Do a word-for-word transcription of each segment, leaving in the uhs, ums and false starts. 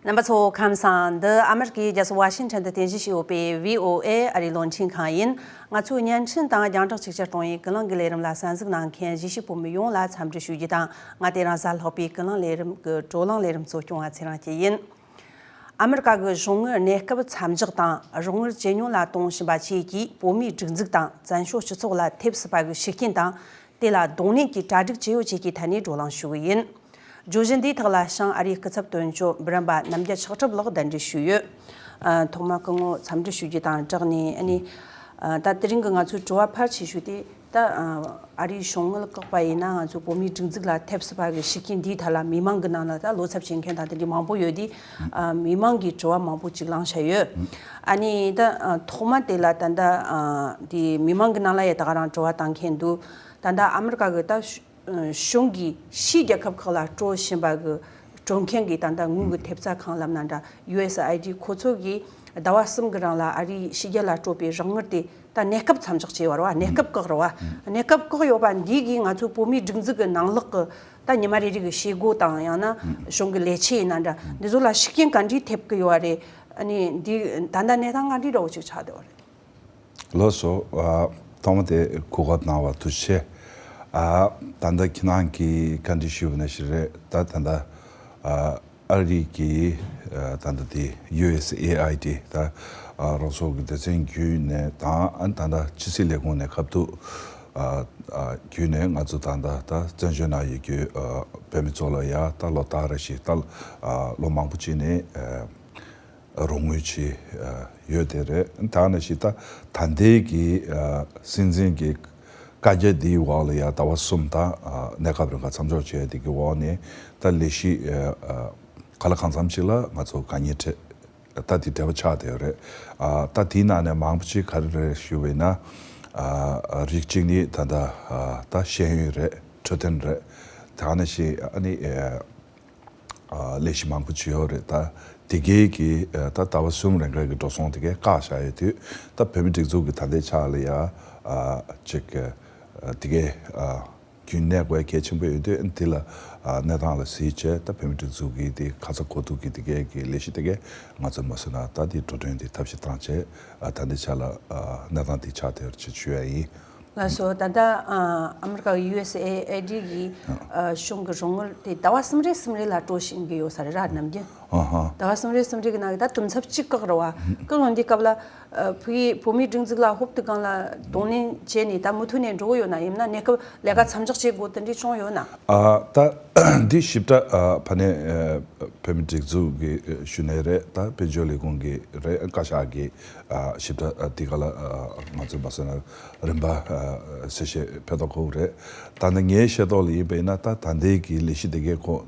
རྣམ་པ་ཚོ་ཁམས་བཟང་། འདི་ཨ་མེ་རི་ཀའི་རྒྱལ་ས་ཝ་ཤིང་ཊོན་དུ་རྟེན་གཞི་བྱས་ཡོད་པའི་བྷི་ཨོ་ཨེ་ཨ་རིའི་རླུང་འཕྲིན་ཁང་ཡིན། ང་ཚོའི་བརྙན་འཕྲིན་དང་རྒྱང་བསྒྲགས་ཅིག་ཅར་གཏོང་བའི་ཀུན་གླེང་གི་ལས་རིམ་ལ་གསན་གཟིགས་གནང་མཁན་གཞིས་བྱེས་བོད་མི་ཡོངས་ལ་འཚམས་འདྲི་ཞུ་རྒྱུ་དང་། ང་དེ་རིང་གཟའ་ལྷག་པའི་ཀུན་གླེང་ལས་རིམ་གྱི་བགྲོ་གླེང་ལས་རིམ་གཙོ་སྐྱོང་བ་ཚེ་རིང་སྐྱིད་ཡིན། ཨ་མེ་རི་ཀ་གི་གཞུང་ངོས་གནས་སྐབས་མཚམས་འཇོག་དང་རོགས་དངུལ་ཇེ་ཉུང་ལ་གཏོང་བཞིན་པ་བཅས་ཀྱིས་བོད་མིའི་སྒྲིག་འཛུགས་དང་བཙན་བྱོལ་སྤྱི་ཚོགས་ལ་ཐེབས་སྲིད་པ་གི་ཤུགས་རྐྱེན་དང་། དེ་ལ་གདོང་ལེན་གྱི་གྲ་སྒྲིག་ཇི་ཡོད་བཅས་ཀྱི་ཐད་ནས་བགྲོ་གླེང་ཞུ་གི་ཡིན། བརྗོད་གཞི་འདིའི་ཐོག་ལ་བྱང་ཨ་རིའི་སྐུ་ཚབ་དོན་གཅོད་འབུམ་རམས་པ་རྣམ་རྒྱལ་ཕྱག་གྲུབ་ལགས་གདན་འདྲེན་ཞུས་ཡོད། ཨ། ཐོག་མར་སྐུ་ངོ་འཚམས་འདྲི་ཞུ་རྒྱུ་དང་སྦྲགས་ནས། ཨ་ནི། ཨ། ད་དེ་རིང་གི་ང་ཚོའི་དྲི་བ་ཕལ་ཆེ་ཤོས་དེ། ད་ཨ་རིའི་གཞུང་དངུལ་བཀག་པ་ཡིན་ན་ང་ཚོ་བོད་མིའི་སྒྲིག་འཛུགས་ལ་ཐེབས་སྲིད་པ་གི་ཤུགས་རྐྱེན་འདིའི་ཐད་ལ་མི་མང་གི་ནང་ལ་ད་བློ་འཚབ་བྱེད་མཁན་དང་དེ་འདྲའི་མང་པོ་ཡོད་དེ། ཨ། མི་མང་གི་དྲི་བ་མང་པོ་ཅིག་བསླངས་བཞག་ཡོད། ཨ་ནི་ད་ཨ་ཐོག་མ་དེ་ལ་ད་ལྟ་ཨ་དེ་མི་མང་གི་ནང་ལ་ཡ་ད་ག་རང་དྲི་བ་བཏང་མཁན་འདུག་ད་ལྟ་ཨ་མེ་རི་ཀ་གི་ད་གཞུང་གིས་ཕྱིའི་རྒྱལ་ཁབ་ཁག་ལ་སྤྲོད་བཞིན་པ་གི་སྤྲོད་མཁན་གྱི་ད་ལྟ་དངུལ་གྱི་ཐེབས་རྩ་ཁང་ལབ་ན་འདྲ། ཡུ་ཨེས་ཨའི་ཌི། ཁོ་ཚོ་གིས་ཟླ་བ་གསུམ་གྱི་རིང་ལ་ཨ་རིའི་ཕྱི་རྒྱལ་ལ་སྤྲོད་པའི་རོགས་དངུལ་དེ་ད་གནས་སྐབས་མཚམས་འཇོག་བྱས་པ་རེད་བ། གནས་སྐབས་བཀག་རེད་བ། གནས་སྐབས་བཀག་ཡོད་པ་འདི་གིས་ང་ཚོའི་བོད་མིའི་སྒྲིག་འཛུགས་ཀྱི་ནང་ལོགས་ཀྱི་ད་ཉི་མ་རེ་རེ་གི་བྱེད་སྒོ་དང་། ཡང་ན་གཞུང་གི་ལས་བྱེད་ཡིན་ན་འདྲ། འདི་ཚོ་ལ་ཤུགས་རྐྱེན་ག་འདྲའི་ཐེབས་ཀྱི་ཡོད་པ་རེད། ཨ་ནི་འདི་ད་ལྟ་གནས་སྟངས་ག་འདྲའི་འདྲ་བོ་ཅིག་ཆགས་བསྡད་པ་རེད། ལགས་སོ། ཨ། ཐོག་མ་དེ་གོ་སྐབས་གནང་བ་ཐུགས་རྗེ་ཆེ། ཨ། ད་ལྟ་ཁྱེད་རང་གིས་བཀའ་འདྲི་ཞུས་པ་ནང་བཞིན་རེད། ད་ད་ལྟ་ཨ་ཨ་རི་གི་ཨ་ད་ལྟ་དེ་ཡུ་ཨེས་ཨེ་ཨའི་ཌི། ད་ཨ་རོགས་ཚོགས་ཀྱི་སྡེ་ཚན་བརྒྱུད་ནས་དང་། ཨ་ད་ལྟ་ཕྱི་སྲིད་ལས་ཁུངས་ནས་ཁ་ཐུག་ཨ་ཨ་བརྒྱུད་ནས་ང་ཚོ་ད་ལྟ་ད་བཙན་བྱོལ་ནང་ཡོད་རྒྱུ་ཨ་བོད་མི་ཚོ་ལ་ཡ་ད་ལོ་ལྟར་རེ་བཞིན་ད་ཨ་ལོ་མང་པོ་ཅིག་ནས་ཨ་རོགས་དངུལ་ཅིག་ཡོད་དེ་རེད། ད་ནང་བཞིན་ད་ད་ལྟའི་གི་སྲིད་འཛིན་གྱི་བཀའ་རྒྱ་འདིའི་འོག་ལ་ཡ་ཟླ་བ་གསུམ་ད་གནས་སྐབས་རིང་ག་མཚམས་འཇོག་བྱས་དེ་གི་འོག་ནས་ད་ལས་གཞི་ག་ལ་གང་འཚམ་ཅིག་ལ་ང་ཚོ་དཀའ་ངལ་འཕྲད། ད་དེ་འབྲེལ་བ་ཆགས་བསྡད་ཡོད་རེད། ད་དེའི་ནང་ནས་མང་པོ་ཅིག་ག་རེ་རེད་ཞུ་བས་ན། རིགས་གཅིག་ནི་ད་ལྟ་ད་ཤེས་ཡོན་རེད། འཕྲོད་བསྟེན་རེད། ད་ནང་བཞིན་ཨ་ནི། ལས་གཞི་མང་པོ་ཅིག་ཡོད་རེད། ད་དེ་གའི་གི་ད་ཟླ་བ་གསུམ་རིང་ག་གི་འགྲོ་སོང་དེ་གའི་བཀག་བཞག་ཡོད་དུས། ད་བོད་མི་སྒྲིག་འཛུགས་ཀྱི་ད་ལྟའི་ཆ་ལ་ཡ་ཅིག་དེ་གའི་རྒྱུན་གནས་དགོས་གལ་ཆེན་པོ་ཡོད་དུས། དེ་ལ་གནས་སྟངས་ལ་གཟིགས་བྱས་ད་བོད་མི་སྒྲིག་འཛུགས་ཀྱི་དེ་ཁ་ཚ་དགོས་གཏུགས་ཀྱི་དེ་གའི་གི་ལས་གཞི་དེ་གའི་ང་ཚོ་མ་བཟོད་ན་ད་དེ་འགྲོ་གྲོན་དེ་ཐབས་ཤེས་བཏང་བྱས་ད་ལྟའི་ཆ་ལ་གནས་སྟངས་དེ་ཆགས་བསྡད་ཡོད་ཅེས་ཞུ་ཡ་ཡིན། ལགས་སོ། ད་ལྟ་ཨ་ཨ་མི་རི་ཀ་གི་ཡུ་ཨེས་ཨེ་ཨའི་ཌི་གི་ཨ་གཞུང་གི་རོགས་དངུལ་དེ་ཟླ་བ་གསུམ་རེ་གསུམ་རེ་ལ་སྤྲོད་བཞིན་གི་ཡོད་ས་རེད་ར། ནམ་རྒྱུན་ཨ་ཧ། ཟླ་བ་གསུམ་རེ་གསུམ་རེ་གི་ནང་གི་ད་དུམ་ཚབས་གཅིག་བཀག་རེད་བ། བཀག་ཡོང་དུས་སྐབས་ལ་ཨ་བོད་ཡིག་བོད་མིའི་སྒྲིག་འཛུགས་ལ་ཧོབ་ཏེ་སྒང་ལ་གདོང་ལེན་བྱས་ནས་ད་མུ་མཐུད་ནས་འགྲོ་གི་ཡོད་ན། ཡིན་ན་གནས་སྐབས་ལས་ཀ་མཚམས་འཇོག་བྱེད་དགོས་དེ་འདྲའི་བྱུང་ཡོད་ན། ཨ་ད་འདི་ཞིབ་ཕྲ་ཨ་ཕ་ནས་ཨ་བོད་མིའི་སྒྲིག་འཛུགས་ཀྱི་ཞུ་ནས་རེད། ད་དཔལ་འབྱོར་ལས་ཁུངས་ཀྱི་རེད། བཀའ་ཤག་གི་ཨ་ཞིབ་ཕྲ་ཨ་འདི་ག་ལ་ཨ་ང་ཚོ་མ་སོན་ན་རིམ་པ་ཨ་གསལ་བཤད་ཕེབས་ཐོག་ཁོ་རེད། ད་ནི་ངའི་ཤེས་རྟོགས་ལ་ཡིན་པ་ཡིན་ན། ད་ད་ལྟའི་གི་ལས་གཞི་དེ་གའི་ཁོ་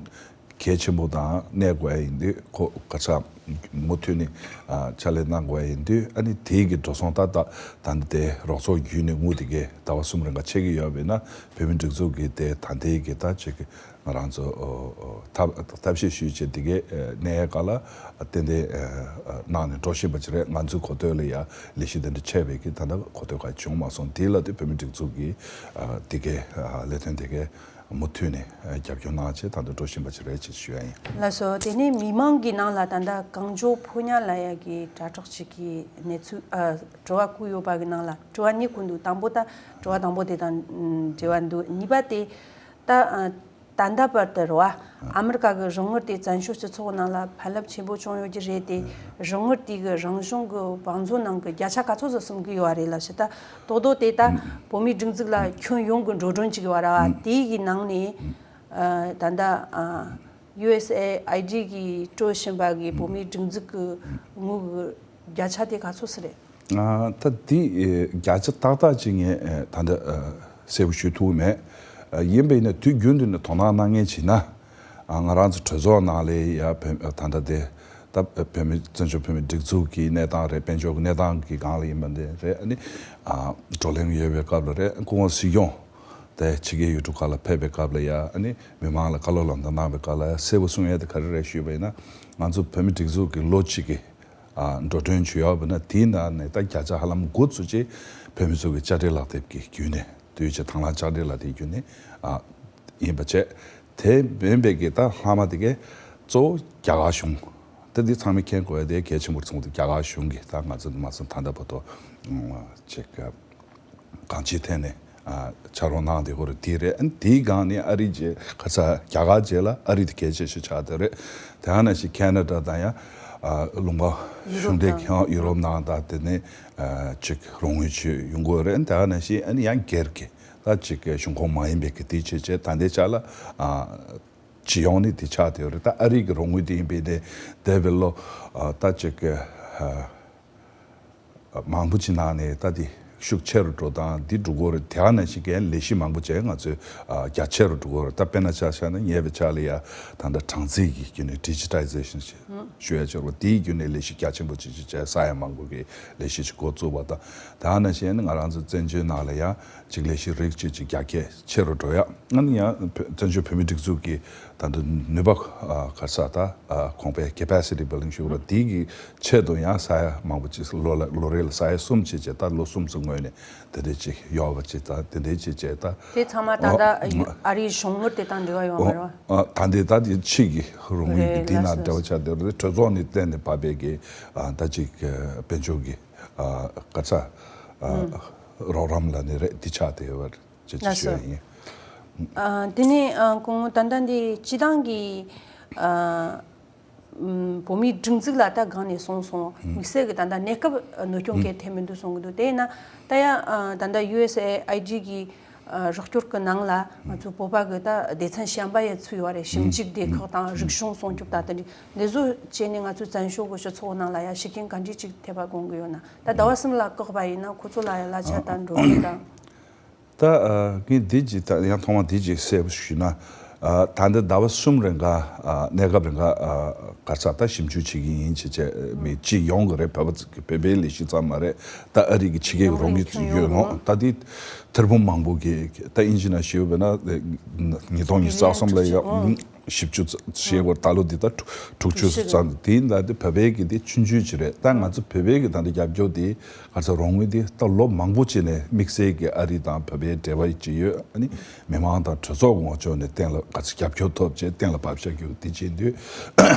གལ་ཆེན་པོ་དང་གནས་དགོས་ཡ་ཡིན་དུས། ཁོ་ག་ཚ་མུ་མཐུད་ནས་ཨ་ཕྱག་ལས་གནང་དགོས་ཡ་ཡིན་དུས། ཨ་ནི་དེའི་གི་འགྲོ་སོང་ད་ད་ད་ལྟ་དེ་རོགས་ཚོགས་བརྒྱུད་ནས་དངུལ་དེ་གའི་ཟླ་བ་གསུམ་རིང་ག་ཆད་ཀྱི་ཡོད་པ་ཡིན་ན། བོད་མིའི་སྒྲིག་འཛུགས་ཀྱི་དེ་ད་ལྟའི་གི་ད་ཅིག་གི་ང་རང་ཚོ་ཨོ་ཨོ་ཐབས་ཐབས་ཤེས་ཞུས་བྱས་དེ་གའི་ཨ་གནས་ག་ལ་ཏན་ཏན་ཨ་གནང་ནས་འགྲོ་བཞིན་པ་ཅིག་རེད། ང་ཚོའི་གོ་ཐོས་ལ་ཡ་ལས་གཞི་དེ་འདྲ་ཆད་པའི་གི་ད་ལྟ་གོ་ཐོས་ག་བྱུང་མ་སོང་། དེ་ལ་དེ་བོད་མིའི་སྒྲིག་འཛུགས་ཀྱི་ཨ་དེ་གའི་ཨ་ལས་དོན་དེ་གའི་མུ་མཐུད་ནས་ཨ་རྒྱབ་སྐྱོར་གནང་བྱས་ད་ལྟ་འགྲོ་བཞིན་པ་ཅིག་རེད་ཅེས་ཞུ་ཡ་ཡིན། ལགས་སོ། དེ་ནས་མི་མང་གི་ནང་ལ་ད་ལྟ་གངས་ལྗོངས་ཕོ་ཉ་ལབ་ཡ་གི་དྲ་གྲོགས་ཅིག་གིས་གནས་ཚུལ་ཨ་དྲི་བ་བསྐུར་ཡོད་པ་གི་ནང་ལ་དྲི་བ་གཉིས་བསྐུར་འདུག་དང་པོ་ད་དྲི་བ་དང་པོ་དེ་དང་འབྲེལ་བ་འདུག་གཉིས་པ་དེ་ད་ཨ་ད་ལྟ་བར་དུ་རེད་བ། ཨ་མི་རི་ཀ་གི་རོགས་དངུལ་དེ་བཙན་བྱོལ་སྤྱི་ཚོགས་ནང་ལ་ཕན་རླབས་ཆེན་པོ་བྱུང་ཡོད་ཀྱི་རེད་དེ། རོགས་དངུལ་དེ་གི་རང་གཞུང་གི་བང་མཛོད་ནང་གི་བརྒྱ་ཆ་ག་ཚོད་ཙམ་གསུང་གི་ཡོད་རེད་ལབ་ཞེ་ད། རྡོག་རྡོག་དེ་ད་བོད་མིའི་སྒྲིག་འཛུགས་ལ་ཁྱོན་ཡོངས་ཀྱི་འགྲོ་གྲོན་ཅིག་ཡོད་ར་བ། དེ་གི་ནང་ནས་ཨ་ད་ལྟ་ཨ་ཡུ་ཨེས་ཨེ་ཨའི་ཌི་གིས་སྤྲོད་བཞིན་པ་གི་བོད་མིའི་སྒྲིག་འཛུགས་ཀྱི་དངུལ་གི་བརྒྱ་ཆ་དེ་ག་ཚོད་ཙམ་རེད། ཨ་ད་དེ་ཨེ་བརྒྱ་ཆ་ཏག་ཏག་ཅིག་ངས་ཨེ་ད་ལྟ་ཨ་གསལ་པོ་ཞུ་ཐུབ་མེད། ཨ་ཡིན་པ་ཡིན་ན་དུས་རྒྱུན་དུ་ནས་དོ་སྣང་གནང་མཁན་བྱས་ན། ཨ་ང་རང་ཚོ་གྲོས་ཚོགས་ནང་ལ་ཡ་བོད་ཨ་ད་ལྟ་དེ་ད་བོད་མི་བཙན་བྱོལ་བོད་མི་སྒྲིག་འཛུགས་ཀྱི་གནས་སྟངས་རེད། དཔལ་འབྱོར་གྱི་གནས་སྟངས་ཀྱི་སྒང་ལ་ཡིན་པ་འདི་རེད། ཨ་ནི་ཨ་བགྲོ་གླེང་ཡོད་པའི་སྐབས་ལ་རེད། སྐུ་ངོ་སྲིད་སྐྱོང་དེ་ཕྱི་རྒྱལ་ཡུལ་གྲུ་ཁག་ལ་ཕེབས་པའི་སྐབས་ལ་ཡ། ཨ་ནི་མི་མང་ལ་བཀའ་སློབ་ལམ་སྟོན་གནང་བའི་སྐབས་ལ་ཡ་གསལ་པོ་གསུང་ཡ་དེ་ག་རེ་རེད་ཞུས་པ་ཡིན་ན། ང་ཚོ་བོད་མི་སྒྲིག་འཛུགས་ཀྱི་ལོ་གཅིག་གི་ཨ་འགྲོ་གྲོན་བྱུང་ཡོད་པ་ན། དེའི་ནང་ནས་ད་བརྒྱ་ཆ་ཧ་ལམ་དགུ་ཙམ་ཅིག་བོད་མི་ཚོ་གི་དཔྱ་ཁྲལ་ལག་དེབ་ཀྱི་བརྒྱུད་ནས། དུས་ཆེ་དང་བླངས་དཔྱ་ཁྲལ་ལག་དེབ་བརྒྱུད་ནས་ཨ་ཡིན་པ་བྱས། དེ་མིན་པའི་གི་ད་ལྷག་མ་དེ་གའི་གཙོ་བོ་རྒྱ་གར་གཞུང་ ད་འདི་ཚང་མས་མཁྱེན་དགོས་ཡ་དེ་གལ་ཆེན་པོར་མཚོན་འདུག་རྒྱ་གར་གཞུང་གིས་ད་ང་ཚོ་མ་སོང་ད་ལྟ་བར་དུ་ཨ་ཅིག་གང་ཅིའི་ཐད་ནས་ཨ་ཕྱག་རོགས་གནང་བསྡད་ཡོད་རེད། དེ་རེད། ཨ་ནི་དེའི་སྒང་ནས་ཨ་རི་རྗེས་ཁ་ཚ་རྒྱ་གར་རྗེས་ལ་ཨ་རི་དེ་གལ་ཆེ་ཤོས་ཆགས་བསྡད་རེད། དེ་ཡང་ན་ཞིག་ཁེ་ན་ཌ་དང་ཡང་ཨ་ལུང་པ་ཡུ་རོབ་གཞུང་འབྲེལ་དང་ཡང་ཡུ་རོབ་ནང་དང་དེ་ནས་ཨ་ཅིག་རོགས་དངུལ་ཅིག་ཡོང་གི་ཡོད་རེད། དེ་ཡང་ན་ཞིག་ཨ་ནི་ཡང་སྒེར་གྱི་ད་ཅིག་གཞུང་ཁོངས་མ་ཡིན་པའི་གི་དེ་བྱས་བྱས་ད་ལྟའི་ཆ་ལ་ཨ་སྤྱི་ཡོངས་ནས་དེ་ཆགས་བསྡད་ཡོད་རེད། ད་ཨ་རི་གི་རོགས་དངུལ་དེ་ཡིན་པའི་དེ་དེ་བས་ལོ་ཨ་ད་ཅིག་གི་ཨ་མང་པོ་ཅིག་ནང་ནས་ད་དེ་ཤུགས་ཆེ་རུ་འགྲོ་དང་དེ་འགྲོ་གི་ཡོད་རེད། དེ་ཡང་ན་ཞིག་གི་ལས་གཞི་མང་པོ་ཅིག་ང་ཚོས་ཨ་རྒྱ་ཆེ་རུ་འགྲོ་གི་ཡོད་རེད། ད་དཔེར་ན་ཆ་བཞག་ན་ཉེ་བའི་ཆར་ལ་ཡ་ད་ལྟ་གྲངས་རྩིས་ཀྱི་བརྒྱུད་ནས་ཌི་ཇི་ཊའི་ཛེ་ཤན་ཞུ་ཡ་ཅིག་ཡོད་རེད། དེའི་བརྒྱུད་ནས་ལས་གཞི་རྒྱ་ཆེན་པོ་ཅིག་ཅིག་བྱས་ས་ཡ་མང་པོ་གི་ལས་གཞི་ཅིག་འགོ་བཙུགས་པ་དང་། དེ་ཡང་ན་ཞིག་ང་རང་ཚོ་བཙན་བྱོལ་ནང་ལ་ཡ་ཅིག་ལས་གཞི་རིགས་གཅིག་ཅིག་རྒྱ་སྐྱེད་ཆེ་རུ་འགྲོ་ཡ། ཨ་ནི་ཡང་བཙན་བྱོལ་བོད་མིའི་སྒྲིག་འཛུགས་ཀྱི་ད་ལྟ་ནུས་པ་ཨ་ག་རེ་ཟེར་ད་ཨ་གོང་འཕེལ་ཀེ་པ་སི་ཊི་བྷིལ་ཌིང་ཞུ་བ་དེ་གི་ཆེད་དུ་ཡང་ས་ཡ་མང་པོ་ཅིག་ལོ་ལ་ལོ་རེ་ལ་ས་ཡ་གསུམ་ཅིག་བྱས། ད་ལོ་གསུམ་ཙམ་སྔོན་ནས་དེ་འདྲས་ཅིག་ཡོད་པ་ཅིག་ད་དེ་འདྲས་ཅིག་བྱས། ད་དེ་ཚང་མ་ད་ལྟ་ཨ་རིའི་གཞུང་དངུལ་དེ་དང་འབྲེལ་བ་ཡོད་མ་རེད་བ། ཨ་ད་འདི་ད་དེ་ཕྱི་གི་རོགས་དངུལ་གྱི་རེད་དེ་ལགས་ན་སོ། འབྲེལ་བ་ཆགས་བསྡད་རེད། གྲོས་ཚོགས་ནས་གཏན་ནས་ཕབ་པའི་གི་ཨ་ད་ཅིག་དཔལ་འབྱོར་གྱི་ཨ་ག་རེ་ཟེར་ཨ་རོགས་རམ་ལ་ནི་རེད། དེ་ཆགས་བསྡད་ཡོད་པ་རེད། ཅེས་ཅི་ལགས་སོ། ཞུ་ཡ་ཡིན། ཨ་དེ་ནས་ཨ་སྐུ་ངོ་ད་ལྟ་འདི་སྤྱི་བཏང་གི་ཨ་ཨམ་བོད་མིའི་སྒྲིག་འཛུགས་ལ་ད་སྒང་ནས་གསུངས་སོང་། དམིགས་བསལ་གྱི་ད་ལྟ་གནས་སྐབས་གནོད་སྐྱོན་གལ་ཐེབས་མི་འདུག་གསུང་གི་འདུག་དེས་ན་ད་ཡ་ཨ་ད་ལྟ་ཡུ་ཨེས་ཨེ་ཨའི་ཌི་གི་ཨ་རོགས་སྐྱོར་གྱི་ནང་ལ་ང་ཚོ་བོད་པ་གི་ད་སྡེ་ཚན་གཞན་པ་ཡང་ཚུད་ཡོད་རེད། ཞིབ་འཇུག་སྡེ་ཁག་དང་རིག་གཞུང་སྲུང་སྐྱོབ་ད་ལྟ་འདི་འདི་ཚོ་བྱས་ནས་ང་ཚོའི་བཙན་བྱོལ་གྱི་སྤྱི་ཚོགས་ནང་ལ་ཡ་ཤུགས་རྐྱེན་ག་འདྲས་ཅིག་ཐེབས་པ་དགོངས་གི་ཡོད་ན། ད་ཟླ་བ་གསུམ་ལ་བཀག་པ་ཡིན་ན་ཁོ་ཚོ་ལ་ཡང་གླ་ཆ་དང་འགྲོ་གྲོན་དང་། ད་ཨ་ངས་འདི་ཅིག་ད་ཡང་ཐོག་མ་འདི་ཅིག་གསལ་པོ་ཞུས་ན། ཨ་ད་ལྟ་ཟླ་བ་གསུམ་རིང་ག་ཨ་གནས་སྐབས་རིང་ག་ཨ་ག་རེ་ཟེར་ད་ཞིབ་འཇུག་བྱེད་ཀྱི་ཡིན་ཅེས་བྱས་མི་སྤྱི་ཡོངས་ཀྱི་རེད། བོད་པ་བོད་པའི་ལས་གཞི་ཙམ་མ་རེད། ད་ཨ་རི་གི་ཕྱི་རྒྱལ་གྱི་རོགས་དངུལ་ཡོད་རུང་ད་འདི་ཐེར་འབུམ་མང་པོ་གི་ད་ཨིན་ཇི་ནང་ཞུས་པ་ན་ཉིས་སྟོང་ཉི་ཤུ་རྩ་གསུམ་ལ་ཡ། བཞི་བཅུ་ཙམ་ཞེས་པར་ད་ལོ་འདི་ལྟར་དྲུག་ཅུ་ཙམ། དེ་ཡིན་ད་དེ་བོད་པའི་གི་དེ་ཆུང་ཆུང་ཅིག་རེད། ད་ང་ཚོ་བོད་པའི་གི་ད་ལྟ་རྒྱབ་སྐྱོར་དེ་ག་ཚོད་རོགས་དངུལ་དེ་ད་ལོ་མང་པོ་ཅིག་ནས་དམིགས་བསལ་གི་ཨ་རི་དང་བོད་པའི་འབྲེལ་བ་ཅིག་ཡོད། ཨ་ནི་མི་མང་དང་གྲོས་ཚོགས་ངོས་ཕྱོགས་ནས་གཏན་ལ་ག་ཚོད་རྒྱབ་སྐྱོར་ཐོབ་བྱས་གཏན་ལ་ཕབ་བཞག་རྒྱུ་དེ་བྱེད་དུས་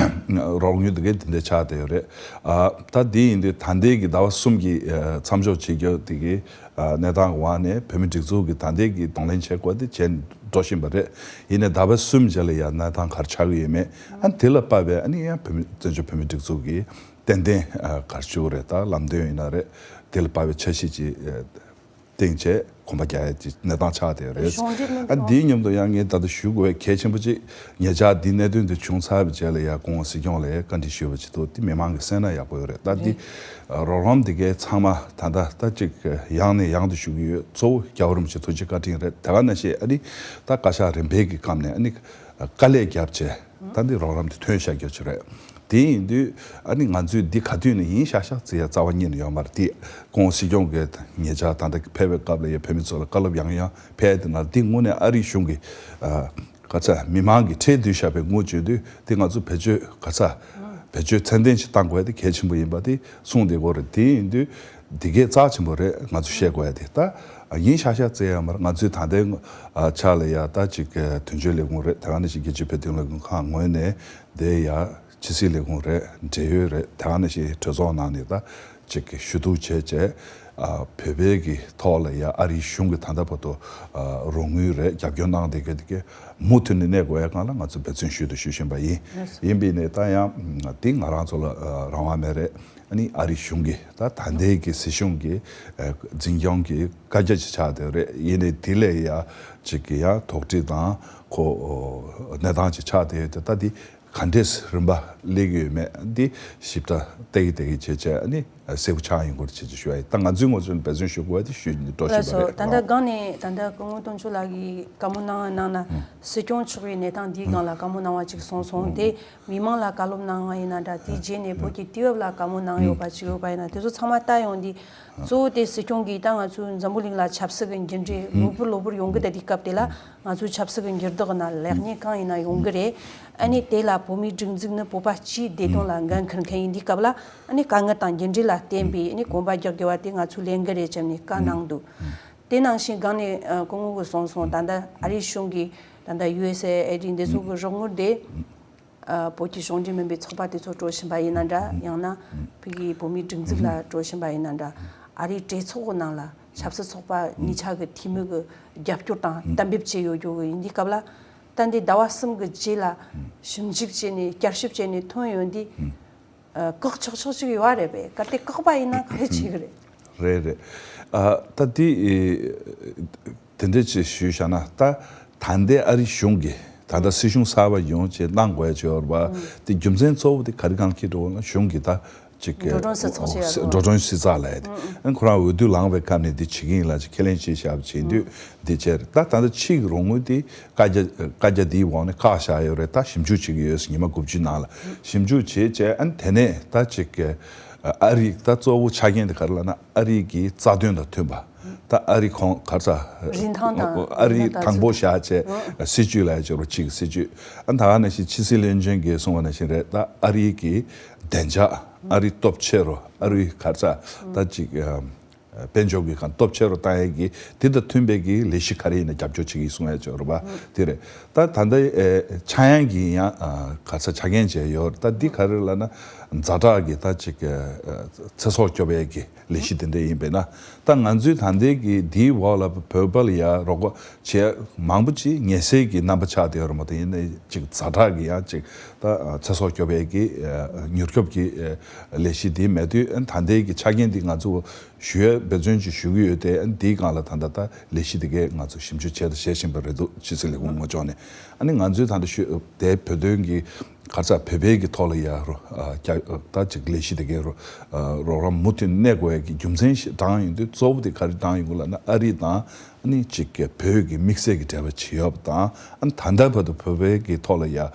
རོགས་དངུལ་དེ་གའི་དེ་འདྲ་ཆགས་བསྡད་ཡོད་རེད། ཨ་ད་དེ་ཡིན་དུས་ད་ལྟའི་གི་ཟླ་བ་གསུམ་གི་ཨ་མཚམས་འཇོག་བྱེད་རྒྱུ་དེ་གི་ཨ་གནས་སྟངས་འོག་ནས་བོད་མི་སྒྲིག་འཛུགས་ཀྱི་ད་ལྟའི་གི་གདོང་ལེན་བྱེད་དགོས་དེ་བྱས་འགྲོ་བཞིན་པ་རེད། ཡིན་ནའི་ཟླ་བ་གསུམ་རྗེས་ལ་ཡང་གནས་སྟངས་ག་རེ་ཆགས་ཀྱི་ཡོད་མེད། ཨ་ནི་དེ་ལ་དཔག་པའི་ཨ་ནི་ཡང་བོད་མི་བཙན་བྱོལ་བོད་མི་སྒྲིག་འཛུགས་ཀྱི་ཏན་ཏན་ཨ་ག་རེ་ཞུ་དགོས་རེད། ད་ལམ་སྟོན་ཡིན་ན་རེད། དེ་ལ་དཔག་པའི་འཆར་གཞི་ཅིག་ཨ་བཏིང་བྱས་གོམ་པ་རྒྱག་ཡ་ཅིག་གནས་སྟངས་ཆགས་བསྡད་ཡོད་རེད། གཞུང་འབྲེལ་མི་ཨ་འགྲོ་འདིའི་མཉམ་དུ་ཡང་ངས་ད་ལྟ་ཞུ་དགོས་པའི་གལ་ཆེན་པོ་ཅིག་ཉེ་ཆར་འདི་གནད་དོན་འདི་བྱུང་ཚར་བའི་རྗེས་ལ་ཡང་སྐུ་ངོ་སྲིད་སྐྱོང་ལ་ཡང་བཀའ་འདྲི་ཞུས་པ་ཅིག་འདུག་དེ་མི་མང་གིས་གསན་ན་ཡག་པོ་ཡོད་རེད། ད་འདི་རོགས་རམ་འདི་གའི་ཚང་མ་ད་ལྟ་ད་ཅིག་ཡང་ནས་ཡང་དུ་ཞུ་གི་ཡོད། གཙོ་བོ་རྒྱལ་བ་རིན་པོ་ཆེ་ཐུགས་རྗེ་བཀའ་དྲིན་རེད། དེ་ག་ནང་བཞིན་ཨ་ནི་ད་བཀའ་ཤག་རིམ་པས་ཀྱི་སྐབས་ནས་ཨ་ནི་དཀའ་ལས་བརྒྱབ་བྱས་ད་འདི་རོགས་རམ་འདི་ཐོན་བཞག་རྒྱུ་ཅིག་རེད། དེ་ཡིན་དུས་ཨ་ནི་ང་ཚོས་འདི་ག་དུས་ནས་ཡིན་ཤག་ཤག་བརྩི་ཡ་རྩ་བ་ཉིད་ནས་ཡོད་མ་རེད། དེ་སྐུ་ངོ་སྲིད་སྐྱོང་གིས་ཉེ་ཆར་ད་ལྟ་ཕེབས་པའི་སྐབས་ལ་ཡ་བོད་མི་ཚོ་ལ་བཀའ་སློབ་ཡང་ཡང་ཕེབས་དེ་ན་འདི་དངོས་གནས་ཨ་རིའི་གཞུང་གི་ཨ་ག་ཚ་མི་མང་གི་ཁྲལ་བསྡུས་བཞག་པའི་དངུལ་བརྗོད་དུས་དེ་ང་ཚོ་བེད་སྤྱོད་ག་ཚ་བེད་སྤྱོད་ཚད་ལྡན་ཞིག་བཏང་དགོས་ཡ་དེ་གལ་ཆེན་པོ་ཡིན་པ་དེ་གསུངས་བསྡད་ཀྱི་ཡོད་རེད། དེ་ཡིན་དུས་འདི་གའི་རྩ་ཆེན་པོ་རེད། ང་ཚོ་བཤད་དགོས་ཡ་དེ་ད་ཡིན་ཤག་ཤག་བརྩི་ཡ་མ་རེད། ང་ཚོས་ད་ལྟའི་ཆ་ལ་ཡ་ད་ཅིག་དོན་གཅོད་ལས་ཁུངས་རེད། དེ་ག་ནང་བཞིན་རྒྱལ་སྤྱིའི་བོད་དོན་ལས་འགུལ་ཁང་ངོས་ནས་དེ་ཡ་ཕྱི་སྲིད་ལས་ཁུངས་རེད། འབྲེལ་ཡོད་རེད། དེ་ག་ནང་བཞིན་གྲོས་ཚོགས་ནང་ནས་ད་ཅིག་གི་ཞུ་གཏུག་བྱས་བྱས་ཨ་བོད་པའི་གི་ཐོག་ལ་ཡ་ཨ་རིའི་གཞུང་གི་ད་ལྟ་བར་དུ་ཨ་རོགས་དངུལ་རེད། རྒྱབ་སྐྱོར་གནང་བསྡད་མཁན་དེ་གའི་མུ་མཐུད་ནས་གནས་དགོས་ཡ་སྒང་ལ་ང་ཚོ་འབད་བརྩོན་ཞུ་དང་ཞུ་བཞིན་པ་ཡིན། ཡིན་པས་ནས་ད་ཡང་དེ་ང་རང་ཚོ་ལ་ཨ་རང་དབང་མེད་རེད། ཨ་ནི་ཨ་རིའི་གཞུང་གི་ད་ད་ལྟའི་གི་སྲིད་གཞུང་གི་ཨ་འཛིན་སྐྱོང་གི་བཀའ་རྒྱ་ཅིག་ཆགས་བསྡད་རེད། ཡིན་ནའི་དེ་ལས་ཡ་ཅིག་གི་ཡ་དོགས་འདྲི་དང་ཁོ་གནས་སྟངས་ཅིག་ཆགས་བསྡད་ཡོད་དེ་ད་དེ་ག་འདྲས་རིམ་པ་སླེབས་ཀྱི་ཡོད་མེད་འདི་ཞིབ་ཕྲ་བལྟ་གི་བལྟ་གི་བྱས་བྱས་ཨ་ནི་གསལ་པོ་ཆགས་ཡོང་གི་རེད་ཅེས་ཅིག་ཞུ་ཡ་ཡིན། ད་ང་ཚོའི་ངོས་ནས་འབད་བརྩོན་ཞུ་དགོས་པ་དེ་ཞུ་ནས་འགྲོ་བཞིན་པ་ལགས་སོ། རེད། ད་ལྟ་སྒང་ནས་ད་ལྟ་སྐུ་ངོ་དོན་གཅོད་ལགས་ཀྱིས་བཀའ་མོལ་གནང་བ་ནང་ན་སྲིད་སྐྱོང་མཆོག་གིས་གནས་སྟངས་འདིའི་སྒང་ལ་བཀའ་མོལ་གནང་བ་ཅིག་གསུངས་སོང་། དེ་མི་མང་ལ་བཀའ་སློབ་གནང་བ་ཡིན་ན་འདྲ། དེའི་རྗེས་ནས་བོད་ཀྱི་དུས་བབ་ལ་བཀའ་མོལ་གནང་ཡོད་པ་ཅིག་ཡོད་པ་ཡིན་ན་དེ་ཚོ་ཚང་མ་ལྟ་ཡོང་དུས་གཙོ་བོ་དེ་སྲིད་སྐྱོང་གིས་ད་ང་ཚོའི་འཛམ་བུ་གླིང་ལ་ཆབ་སྲིད་ཀྱི་འགྱུར་འགྲོས་ལོ་བུར་ལོ་བུར་ཡོང་གི་བསྡད་དུས་སྐབས་དེ་ལ་ང་ཚོའི་ཆབ་སྲིད་ཀྱི་འགྱུར་ལྡོག་ནང་ལེགས་ཉེས་གང་ཡིན་ན་ཡོང་གི་རེད། ཨ་ནི་དེ་ལ་བོད་མིའི་སྒྲིག་འཛུགས་ནི་བོད་པ་སྤྱིའི་བདེ་དོན་ལ་འགན་འཁུར་མཁན་ཡིན་དུས་སྐབས་ལ་ཨ་ནི་དཀའ་ངལ་དང་འགྱུར་འགྲོས་ལ་བརྟེན་པའི་ཨ་ནི་གོམ་པ་རྒྱག་དགོས་པ་དེ་ང་ཚོའི་ལས་འགན་རེད་བྱས་ནས་བཀའ་གནང་འདུག་དེ་ནང་བཞིན་སྒང་ནས་ཨ་སྐུ་ངོ་གིས་གསུངས་སོང་། ད་ལྟ་ཨ་རིའི་གཞུང་གིས་ད་ལྟ་ཡུ་ཨེས་ཨེ་ཨའི་ཌི་འདི་ཚོ་གི་རོགས་དངུལ་དེ་ ཨ་བོད་ཀྱི་གཞུང་འབྲེལ་མིན་པའི་ཚོགས་པ་དེ་ཚོ་འགྲོ་བཞིན་པ་ཡིན་ན་འདྲ། ཡང་ན་ཕ་གིའི་བོད་མིའི་སྒྲིག་འཛུགས་ལ་འགྲོ་བཞིན་པ་ཡིན་ན་འདྲ། ཨ་རིའི་གྲོས་ཚོགས་ཀྱི་ནང་ལ་ཆབ་སྲིད་ཚོགས་པ་གཉིས་ཆ་གི་འཐུས་མི་གི་རྒྱབ་སྐྱོར་དང་གཏན་འབེབས་བྱས་ཡོད་རྒྱུ་གི་ཡིན་དུས་སྐབས་ལ། ད་འདི་ཟླ་བ་གསུམ་གི་རྗེས་ལ་ཞིབ་འཇུག་བྱས་ནས་བསྐྱར་ཞིབ་བྱས་ནས་ཐོན་ཡོང་དུས། ཨ་བཀག་ཆོག་ཆོག་ཅིག་ཡོད་རེད་པས། གལ་ཏེ་བཀག་པ་ཡིན་ན་ག་རེ་བྱེད་ཀྱི་རེད། རེད་རེད། ཨ་ད་དེ་དེ་འདྲ་ཅིག་ཞུས་བཞག་ན། ད་ད་ལྟའི་ཨ་རི་གཞུང་གིས་ད་ལྟ་སྲིད་གཞུང་གསར་པ་ཡོང་བྱས་གནང་དགོས་ཡ་ཅིག་ཡོད་རེད་པ། དེ་རྒྱུ་མཚན་གཙོ་བོ་དེ་ག་རེ་གང་འཁྱེར་འགྲོ་བ་ན། གཞུང་གིས་ད་ཅིག་འགྲོ་གྲོན་སེལ་ཚོགས་བྱས་ཡ་དང་། འགྲོ་གྲོན་སེལ་ཚོགས་ལབ་ཡ་དེ། ཨ་ཁོ་རང་འོས་བསྡུ་ལངས་པའི་སྐབས་ནས་དེ་བྱེད་ཀྱི་ཡིན་ལབ་ཅིག་ཁས་ལེན་བྱས་བཞག་པ་བྱེད་དུས། དེ་བྱས་རེད། ད་ད་ལྟ་ཕྱིའི་རོགས་དངུལ་དེ་བཀའ་རྒྱ་བཀའ་རྒྱ་དེའི་འོག་ནས་བཀག་བཞག་ཡོད་རེད། ད་ཞིབ་འཇུག་བྱེད་ཀྱི་ཡོད་ཟེར། ཉི་མ་དགུ་བཅུའི་ནང་ལ་ཞིབ་འཇུག་བྱས་བྱས། ཨ་ནི་དེ་ནས་ད་ཅིག་ཨ་རི་ད་གཙོ་བོ་ཆ་རྐྱེན་དེ་ག་རེ་ལབ་ན། ཨ་རི་གི་རྩ་དོན་དང་མཐུན་པ། ད་ཨ་རི་ཁོང་ག་རེ་ཟེར། རིན་ཐང་དང་ཨ་རི་རིན་ཐང་དང་དང་པོ་བཞག་བྱས་སྲིད་ཇུས་ལ་ཡ་ཅིག་རོ། ཕྱི་གི་སྲིད་ཇུས། ཨ་ད་ག་ནང་བཞིན་ཕྱི་སྲིད་བློན་ཆེན་གྱིས་གསུངས་པ་ནང་བཞིན་རེད། ད་ཨ་རི་གི་བདེ་འཇགས། ཨ་རི་སྟོབས་ཆེ་རུ། ཨ་རི་ག་རེ་ཟེར། ད་ཅིག་ཨ་དཔལ་འབྱོར་གྱི་གང་སྟོབས་ཆེ་རུ་བཏང་ཡས་ཀྱི་དེ་དང་མཐུན་པའི་གི་ལས་གཞི་ག་རེ་ཡིན་ན་རྒྱབ་སྐྱོར་བྱེད་ཀྱི་ཡིན་གསུང་ཡ་ཅིག་ཡོད་རེད་པ། དེ་རེད། ད་ད་ལྟ་ཨེ་ཆག་ཡང་གི་ཡང་ཨ་ག་རེ་ཟེར། ཆ་རྐྱེན་བྱས་ཡོད་རེད། ད་འདི་ག་རེ་ལབ་ན། ཛ་དྲག་གི་ད་ཅིག་ཨ་ཚེ་སྲོག་སྐྱོབ་ཡས་ཀྱི་ལས་གཞི་དེ་འདྲ་ཡིན་པས་ན། ད་ང་ཚོའི་ད་ལྟའི་གི་འདིའི་འོག་ལ་བོད་པ་ལ་ཡ་རོགས་པ་བྱས་མང་པོ་ཅིག་ངལ་སེལ་གྱི་རྣམ་པ་ཆགས་བསྡད་ཡོད་རེད་མ་གཏོགས། ཡིན་ནའི་ཅིག་ཛ་དྲག་གི་ཡང་ཅིག་ད་ཚེ་སྲོག་སྐྱོབ་ཡས་ཀྱི་མྱུར་སྐྱོབ་ཀྱི་ལས་གཞི་འདི་མེད་དུས། ད་ལྟའི་གི་ཆ་རྐྱེན་འདི་ང་ཚོ་ཞུ་ཡས་འབད་བརྩོན་ཅིག་ཞུ་གི་ཡོད་དེ། འདིའི་སྒང་ལ་ད་ལྟ་ད་ལས་གཞི་འདི་གས་ང་ཚོ་ཞིབ་འཇུག་བྱས་དང་བྱེད་བཞིན་པ་རེད་འདུག་ཕྱི་སྲིད་ལས་ཁུངས་ངོས་ཕྱོགས་ནས། ཨ་ནི་ང་ཚོའི་ད་ལྟ་ཞུ་དེ་བོད་དོན་གྱི་ག་རེ་ཟེར། བོད་པའི་གི་ཐོག་ལ་ཡ་རོ་ཨ་རྒྱ་ད་ཅིག་ལས་གཞི་དེ་གའི་རོ་ཨ་རོགས་རམ་མུ་མཐུད་གནས་དགོས་ཡ་གི་རྒྱུ་མཚན་ཞིག་དྲངས་ཡོང་དུས། གཙོ་བོ་དེ་ག་རེ་དྲངས་ཡོང་གི་ལབ་ན། ཨ་རི་དང་ཨ་ནི་ཅིག་གི་བོད་ཀྱི་དམིགས་བསལ་གྱི་འབྲེལ་བ་བྱེད་ཡོད་པ་དང་། ཨ་ནི་ད་ལྟ་བར་དུ་བོད་པའི་གི་ཐོག་ལ་ཡ་ཨ་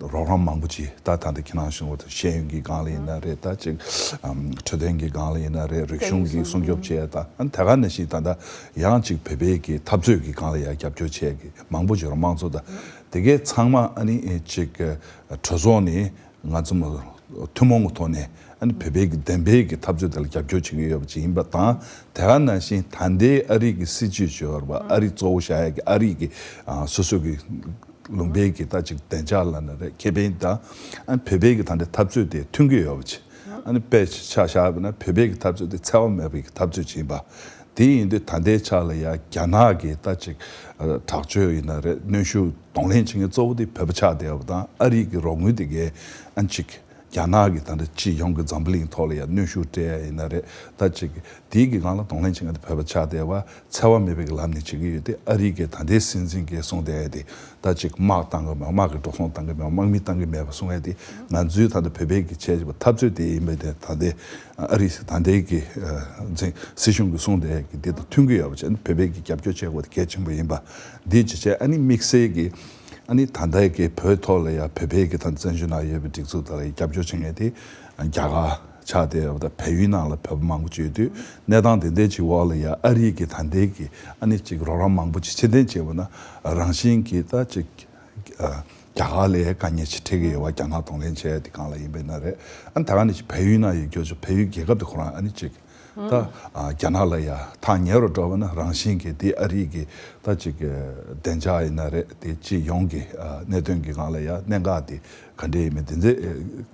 རོགས་རམ་མང་པོ་ཅིག་ད་ད་ལྟ་ཁྱེད་རང་གཞུང་བར་དུ་ཤེས་ཡོན་གྱི་སྒང་ལ་ཡིན་ན་རེད། ད་ཅིག་ཨམ་འཕྲོད་བསྟེན་གྱི་སྒང་ལ་ཡིན་ན་རེད། རིག་གཞུང་གི་སྲུང་སྐྱོབ་བྱེད་ཡ་དང་། ཨ་ནི་དེ་ག་ནང་བཞིན་ད་ལྟ་ཡང་ཅིག་བོད་པའི་གི་འཐབ་རྩོད་ཀྱི་སྒང་ལ་ཡ་རྒྱབ་སྐྱོར་བྱེད་ཡ་གི་མང་པོ་ཅིག་ཡོད་རེད། དམངས་གཙོ་དང་དེ་གའི་ཚང་མ་ཨ་ནི་ཅིག་གྲོས་ཚོགས་ནས་ང་ཚོ་མ་ཐུན་མོང་གི་ཐོག་ནས་ཨ་ནི་བོད་པའི་གི་བདེན་པའི་གི་འཐབ་རྩོད་དེ་ལ་རྒྱབ་སྐྱོར་བྱེད་ཀྱི་ཡོད་པ་ཅིག་ཡིན་པ་དང་། དེ་ག་ནང་བཞིན་ད་ལྟའི་ཨ་རི་གི་སྲིད་བྱུས་ཅིག་ཡོད་རེད་པ། ཨ་རི་གཙོ་བོ་བཞག་ཡ་གི་ཨ་རི་གི་ཨ་སོ་སོ་གི་ལུང་པའི་གི་ད་ཅིག་བདེ་འཇགས་ལབ་ན་རེད། ཁེ་ཕན་དང་ཨ་ནི་བོད་པའི་གི་ད་ལྟའི་འཐབ་རྩོད་དེ་མཐུན་གྱི་ཡོད་པ་ཅིག་ཨ་ནི་དཔེ་ཆ་བཞག་པ་ན་བོད་པའི་གི་འཐབ་རྩོད་དེ་འཚེ་བ་མེད་པའི་གི་འཐབ་རྩོད་ཅིག་ཡིན་པ། དེ་ཡིན་དུས་ད་ལྟའི་ཆ་ལ་ཡ་རྒྱ་ནག་གི་ད་ཅིག་ཨ་དྲག་སྤྱོད་ཡིན་ན་རེད། གནོན་ཤུགས་གདོང་ལེན་བྱེད་མཁན་གཙོ་བོ་དེ་བོད་པ་ཆགས་བསྡད་ཡོད་པ་དང་། ཨ་རི་གི་རོགས་དངུལ་དེ་གས་ཨ་ཅིག་རྒྱ་ནག་གི་ད་ལྟ་སྤྱི་ཡོངས་ཀྱི་འཛམ་བུ་གླིང་ཐོག་ལ་ཡ་གནོན་ཤུགས་སྤྲད་ཡ་ཡིན་ན་རེད། ད་ཅིག་དེའི་གི་སྒང་ལ་གདོང་ལེན་བྱེད་མཁན་དེ་བོད་པ་ཆགས་བསྡད་པ། འཚེ་བ་མེད་པའི་གི་ལམ་ནས་བྱེད་ཀྱི་ཡོད་དེ། ཨ་རི་གི་ད་ལྟའི་སྲིད་འཛིན་གྱིས་གསུངས་བསྡད་ཡ་དེ། ད་ཅིག་དམག་བཏང་གི་མེད། དམག་གི་འགྲོ་སོང་བཏང་གི་མེད། དམག་མི་བཏང་གི་མེད་པ་གསུང་ཡ་དེ། ང་ཚོའི་ད་ལྟ་བོད་པའི་གི་བྱས་པ་འཐབ་རྩོད་དེ་ཡིན་པས། དེ་ད་ལྟའི་ཨ་རི་ད་ལྟའི་གི་ཨ་འཛིན་སྲིད་གཞུང་གི་གསུང་དེ་གི་དེ་དང་མཐུན་གྱི་ཡོད་པ་བྱས་ན། བོད་པའི་གི་རྒྱབ་སྐྱོར་བྱེད་དགོས་དེ་གལ་ཆེན་པོ་ཡིན་པ། འདི་ཅི་བྱས། ཨ་ནི་དམིགས་བསལ་གྱི་ཨ་ནི་ད་ལྟའི་གི་བོད་ཐོག་ལ་ཡ་བོད་པའི་གི་ད་བཙན་བྱོལ་ནང་ཡོད་པའི་སྒྲིག་འཛུགས་དག་ལ་རྒྱབ་སྐྱོར་བྱེད་མཁན་དེ་རྒྱ་གར་ཆགས་བསྡད་ཡོད་པ་དང་། བལ་ཡུལ་ནང་ལ་བོད་པ་མང་པོ་ཅིག་ཡོད་དུས། གནས་སྟངས་དེ་འདྲའི་ཅིག་འོག་ལ་ཡ་ཨ་རི་གི་ད་ལྟའི་གི་ཨ་ནི་ཅིག་རོགས་རམ་མང་པོ་ཅིག་ཕྱིར་འཐེན་བྱས་པ་ན། རང་བཞིན་གྱིས་ད་ཅིག་ཨ་རྒྱ་གར་ལ་དཀའ་ངལ་ཅིག་འཕྲད་ཀྱི་ཡོད་པ། རྒྱ་ནག་གདོང་ལེན་བྱས་དེ་སྒང་ལ་ཡིན་པས་ན་རེད། ཨ་ནི་ད་ག་ནས་ཅིག་བལ་ཡུལ་ནང་ཡོད་རྒྱུ་ཅིག་བལ་ཡུལ་རྒྱལ་ཁབ་དེ་ཁོ་རང་ཨ་ནི་ཅིག་ད་ཨ་རྒྱ་ནག་ལ་ཡ་ཐག་ཉེ་རུ་འགྲོ་བ་ན། རང་བཞིན་གྱིས་དེ་ཨ་རི་གི་ད་ཅིག་གི་བདེ་འཇགས་ཡིན་ན་རེད། དེ་སྤྱི་ཡོངས་ཀྱི་ཨ་གནད་དོན་གྱི་སྒང་ལ་ཡ་གནད་འགག་དེ་ག་འདྲ་ཡིན་མིན་དེ་ཚོ་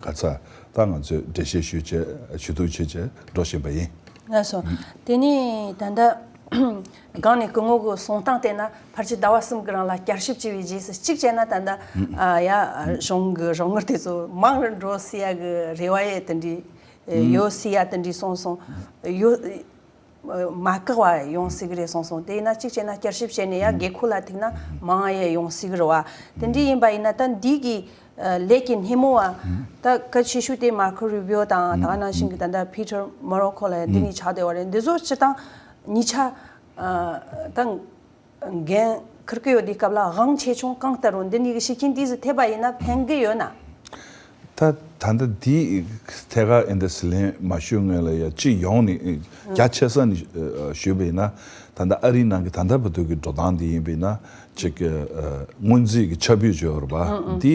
ག་ཚ་ད་ང་ཚོས་འགྲེལ་བཤད་ཞུས་བྱས་ཞུ་གཏུག་བྱས་བྱས་འགྲོ་བཞིན་པ་ཡིན། ལགས་སོ། དེ་ནས་ད་ལྟ་སྒང་ནས་སྐུ་ངོ་གི་གསུང་སྟངས་བལྟས་ན། ཕལ་ཆེར་ཟླ་བ་གསུམ་གྱི་རིང་ལ་བསྐྱར་ཞིབ་བྱས་པའི་རྗེས་སུ། གཅིག་བྱས་ན་ད་ལྟ་ཨ་ཡ་གཞུང་གི་རོགས་དངུལ་དེ་ཚོ་མང་རུ་འགྲོ་སྲིད་ཡ་གི་རེ་བ་ཡས་དེ་འདྲའི་ཡོད་སྲིད་ཡ་དེ་འདྲའི་གསུངས་སོང་། ཡོད། མ་བཀག་པ་ཡོང་སྲིད་གི་རེད་གསུངས་སོང་། དེ་ཡིན་ན་གཅིག་བྱས་ན་བསྐྱར་ཞིབ་བྱས་ནས་ཡ་དགོས་མཁོ་ལ་ཐུག་ན་མང་ཡ་ཡོང་སྲིད་གི་རེད་བ། དེ་འདྲ་ཡིན་པ་ཡིན་ན་ད་འདི་གི་ལས་ཀྱི་སྣེ་མོ་བ་ད་གལ་ཆེ་ཤོས་དེ་མར་ཁོ་རུ་བིའོ་དང་། ད་ག་ནང་བཞིན་གི་ད་ལྟ་ཕི་ཊར་མོ་རོ་ཁོ་ལ་འདི་གཉིས་ཆགས་བསྡད་པ་རེད། འདི་ཚོ་སྤྱིར་བཏང་གཉིས་ཆ་ད་འགན་འཁུར་གི་ཡོད་དུས་སྐབས་ལ་དབང་ཆེ་ཆུང་གང་ལྟར་རུང་འདི་གཉིས་ཀྱི་ཤུགས་རྐྱེན་དེ་ཚོ་ཐེབས་པ་ཡིན་ན་ཕན་གི་ཡོད་ན། ད་ད་ལྟ་འདི་ཐད་ཀར་ཨེ་འདི་ཟི་ལིང་མ་ཞུས་སྔོན་ལ་ཡ་སྤྱི་ཡོངས་ནས་རྒྱ་ཆེ་ས་ནས་ཞུས་པ་ཡིན་ན། ད་ལྟ་ཨ་རིའི་ནང་གི་ད་ལྟ་བར་དུ་གི་འགྲོ་སྟངས་འདི་ཡིན་པ་ཡིན་ན། ཅིག་གི་སྔོན་རྩིས་ཀྱི་ཁྱབ་སྤེལ་བྱས་ཡོད་རེད་པ། འདི་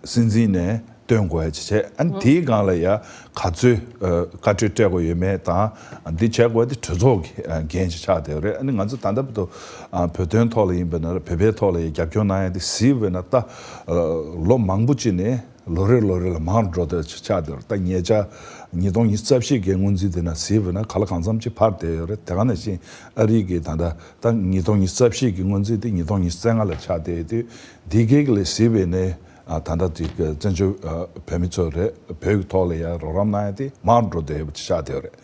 སྲིད་འཛིན་ནས་ སྟོན་དགོས་ཡ་ཅིག་བྱས། ཨ་ནི་དེའི་སྒང་ལ་ཡ་ག་ཚོད་ཨ་བཀའ་འཁྲོལ་སྤྲད་དགོས་ཡོད་མེད་དང་། འདི་བྱས་དགོས་དེ་གྲོས་ཚོགས་ཀྱི་ཨ་འགན་ཅིག་ཆགས་བསྡད་ཡོད་རེད། ཨ་ནི་ང་ཚོ་ད་ལྟ་བར་དུ་ཨ་བོད་དོན་ཐོག་ལ་ཡིན་པ་ན་ར་བོད་པའི་ཐོག་ལ་ཡ་རྒྱབ་སྐྱོར་གནང་ཡ་དེ་གཟིགས་པ་ན་ད་ཨ་ལོ་མང་པོ་ཅིག་ནས་ལོ་རེ་ལོ་རེ་ལ་མང་འགྲོ་བསྡད་ཆགས་བསྡད་ཡོད་རེད། ད་ཉེ་ཆར་ཉིས་སྟོང་ཉི་ཤུ་རྩ་བཞི་གི་སྔོན་རྩིས་དེ་ན་གཟིགས་པ་ན་ག་ལ་གང་འཚམ་ཅིག་འཕར་བསྡད་ཡོད་རེད། དེ་ག་ནང་བཞིན་ཨ་རི་གི་ད་ལྟ་ད་ཉིས་སྟོང་ཉི་ཤུ་རྩ་བཞི་གི་སྔོན་རྩིས་དེ་ཉིས་སྟོང་ཉི་ཤུ་རྩ་ལྔ་ལ་ཆགས་བསྡད་ཡོད་དུས། འདི་གའི་ལ་གཟིགས་པ་ན། ཨ་ད་ལྟ་དེ་བཙན་བྱོལ་ཨ་བོད་མི་ཚོ་རེད། བོད་ཀྱི་ཐོག་ལ་ཡང་རོགས་རམ་གནང་ཡ་དེ་མང་འགྲོ་བསྡད་ཡོད་པ་ཆགས་བསྡད་ཡོད་རེད།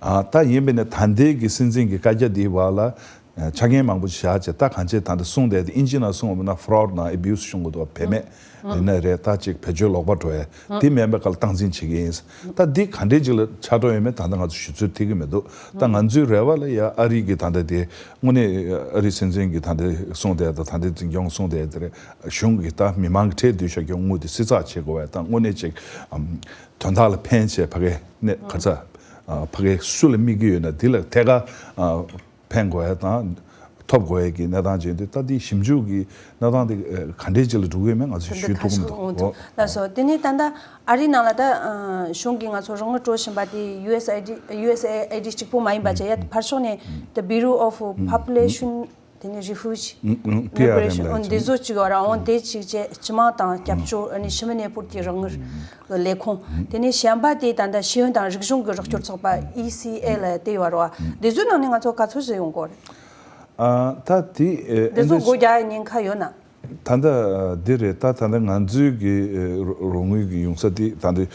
ཨ་ད་ཡིན་པས་ན་ད་ལྟའི་གི་སྲིད་འཛིན་གྱི་བཀའ་རྒྱ་འདིའི་བར་ལ་ཨ་ཆ་རྐྱེན་མང་པོ་ཞིག་བཞག་བྱས། ད་གང་བྱས་ད་ལྟ་གསུངས་བསྡད་དེ་ཨིན་ཇི་ནང་གསུངས་པ་ན་fraud དང་abuse བྱུང་དགོས་འདུག་བ། བེད་མེད་ཡིན་ན་རེད། ད་ཅིག་བེད་སྤྱོད་ལོག་པ་འགྲོ་ཡ་དེ་མིན་པ་ག་ལ་སྟངས་འཛིན་བྱེད་ཀྱི་ཡིན། ད་འདི་ག་འདྲས་ཅིག་ལ་ཆགས་འགྲོ་ཡོད་མེད་ད་ལྟ་ང་ཚོ་ཞུ་ཚོད་ཐིག་གི་མི་འདུག་ད་ང་ཚོའི་རེ་བ་ལ་ཡ་ཨ་རི་གི་ད་ལྟ་དེ་དངོས་གནས་ཨ་རི་སྲིད་འཛིན་གྱི་ད་ལྟ་གསུངས་བསྡད་དང་ད་ལྟ་འཛིན་སྐྱོང་གསུངས་བསྡད་དེ་རེད། གཞུང་གིས་ད་མི་མང་གི་ཁྲལ་བསྡུས་བཞག་རྒྱུ་དངུལ་དེ་བསྲི་ཚགས་བྱེད་དགོས་པ་དང་། དངོས་གནས་ཅིག་ཨམ་དོན་དག་ལ་ཕན་བྱས་ཕ་གའི་གནས་ག་ཚ་ཨ་ཕ་གའི་སུ་ལ་དམིགས་ཀྱི་ཡོད་ན་དེ་ལ་ཐད་ཀར་ཨ་ཕན་དགོས་ཡ་དང་ཐོབ་དགོས་ཡ་གི་གནས་སྟངས་ཅན་དེ། ད་དེ་ཞིབ་འཇུག་གི་གནས་སྟངས་དེ་ཨ་ག་འདྲས་ཅིག་ལ་འགྲོ་གི་ཡོད་མེད་ང་ཚོས་ཞུ་ཐུབ་ཀྱི་མི་འདུག་ལགས་སོ། དེ་ནས་ད་ལྟ་ཨ་རིའི་ནང་ལ་ད་ཨ་གཞུང་གིས་ང་ཚོ་རོགས་དངུལ་སྤྲོད་བཞིན་པ་དེ་ཡུ་ཨེས་ཨེ་ཌི་ཡུ་ཨེས་ཨེ་ཨའི་ཌི་གཅིག་པོ་མ་ཡིན་པ་བྱས། ཡ་ཕར་ཕྱོགས་ནས་The Bureau of Population དེ་ནས་Refugee Migration འོ་འདི་ཚོ་གཅིག་ཡོད་ར། འོ་དེ་གཅིག་བྱས་སྤྱི་དམངས་དང་སྐྱབས་བཅོལ། ཨ་ནི་ཤི་མི་གནས་སྤོར་གྱི་རོགས་དངུལ་གི་ལས་ཁུངས། དེ་ནས་གཞན་པ་དེ་ད་ལྟ་ཤེས་ཡོན་དང་རིག་གཞུང་གི་རོགས་སྐྱོར་ཚོགས་པ་ཨི་སི་ཨེ་ལ་དེ་ཡོད་ར་བ། འདི་ཚོའི་ནང་ནས་ང་ཚོ་ག་ཚོད་ཟིག་ཡོང་གི་ཡོད་རེད། ཨ་ད་དེ་ཨེ་འདི་ཚོ་སྒོ་རྒྱག་ཡ་ཉེན་ཁ་ཡོད་ན། ད་ལྟ་འདི་རེད། ད་ད་ལྟ་ང་ཚོའི་གི་ཨེ་རོགས་དངུལ་གི་ཡོང་ས་དེ་ད་ལྟ་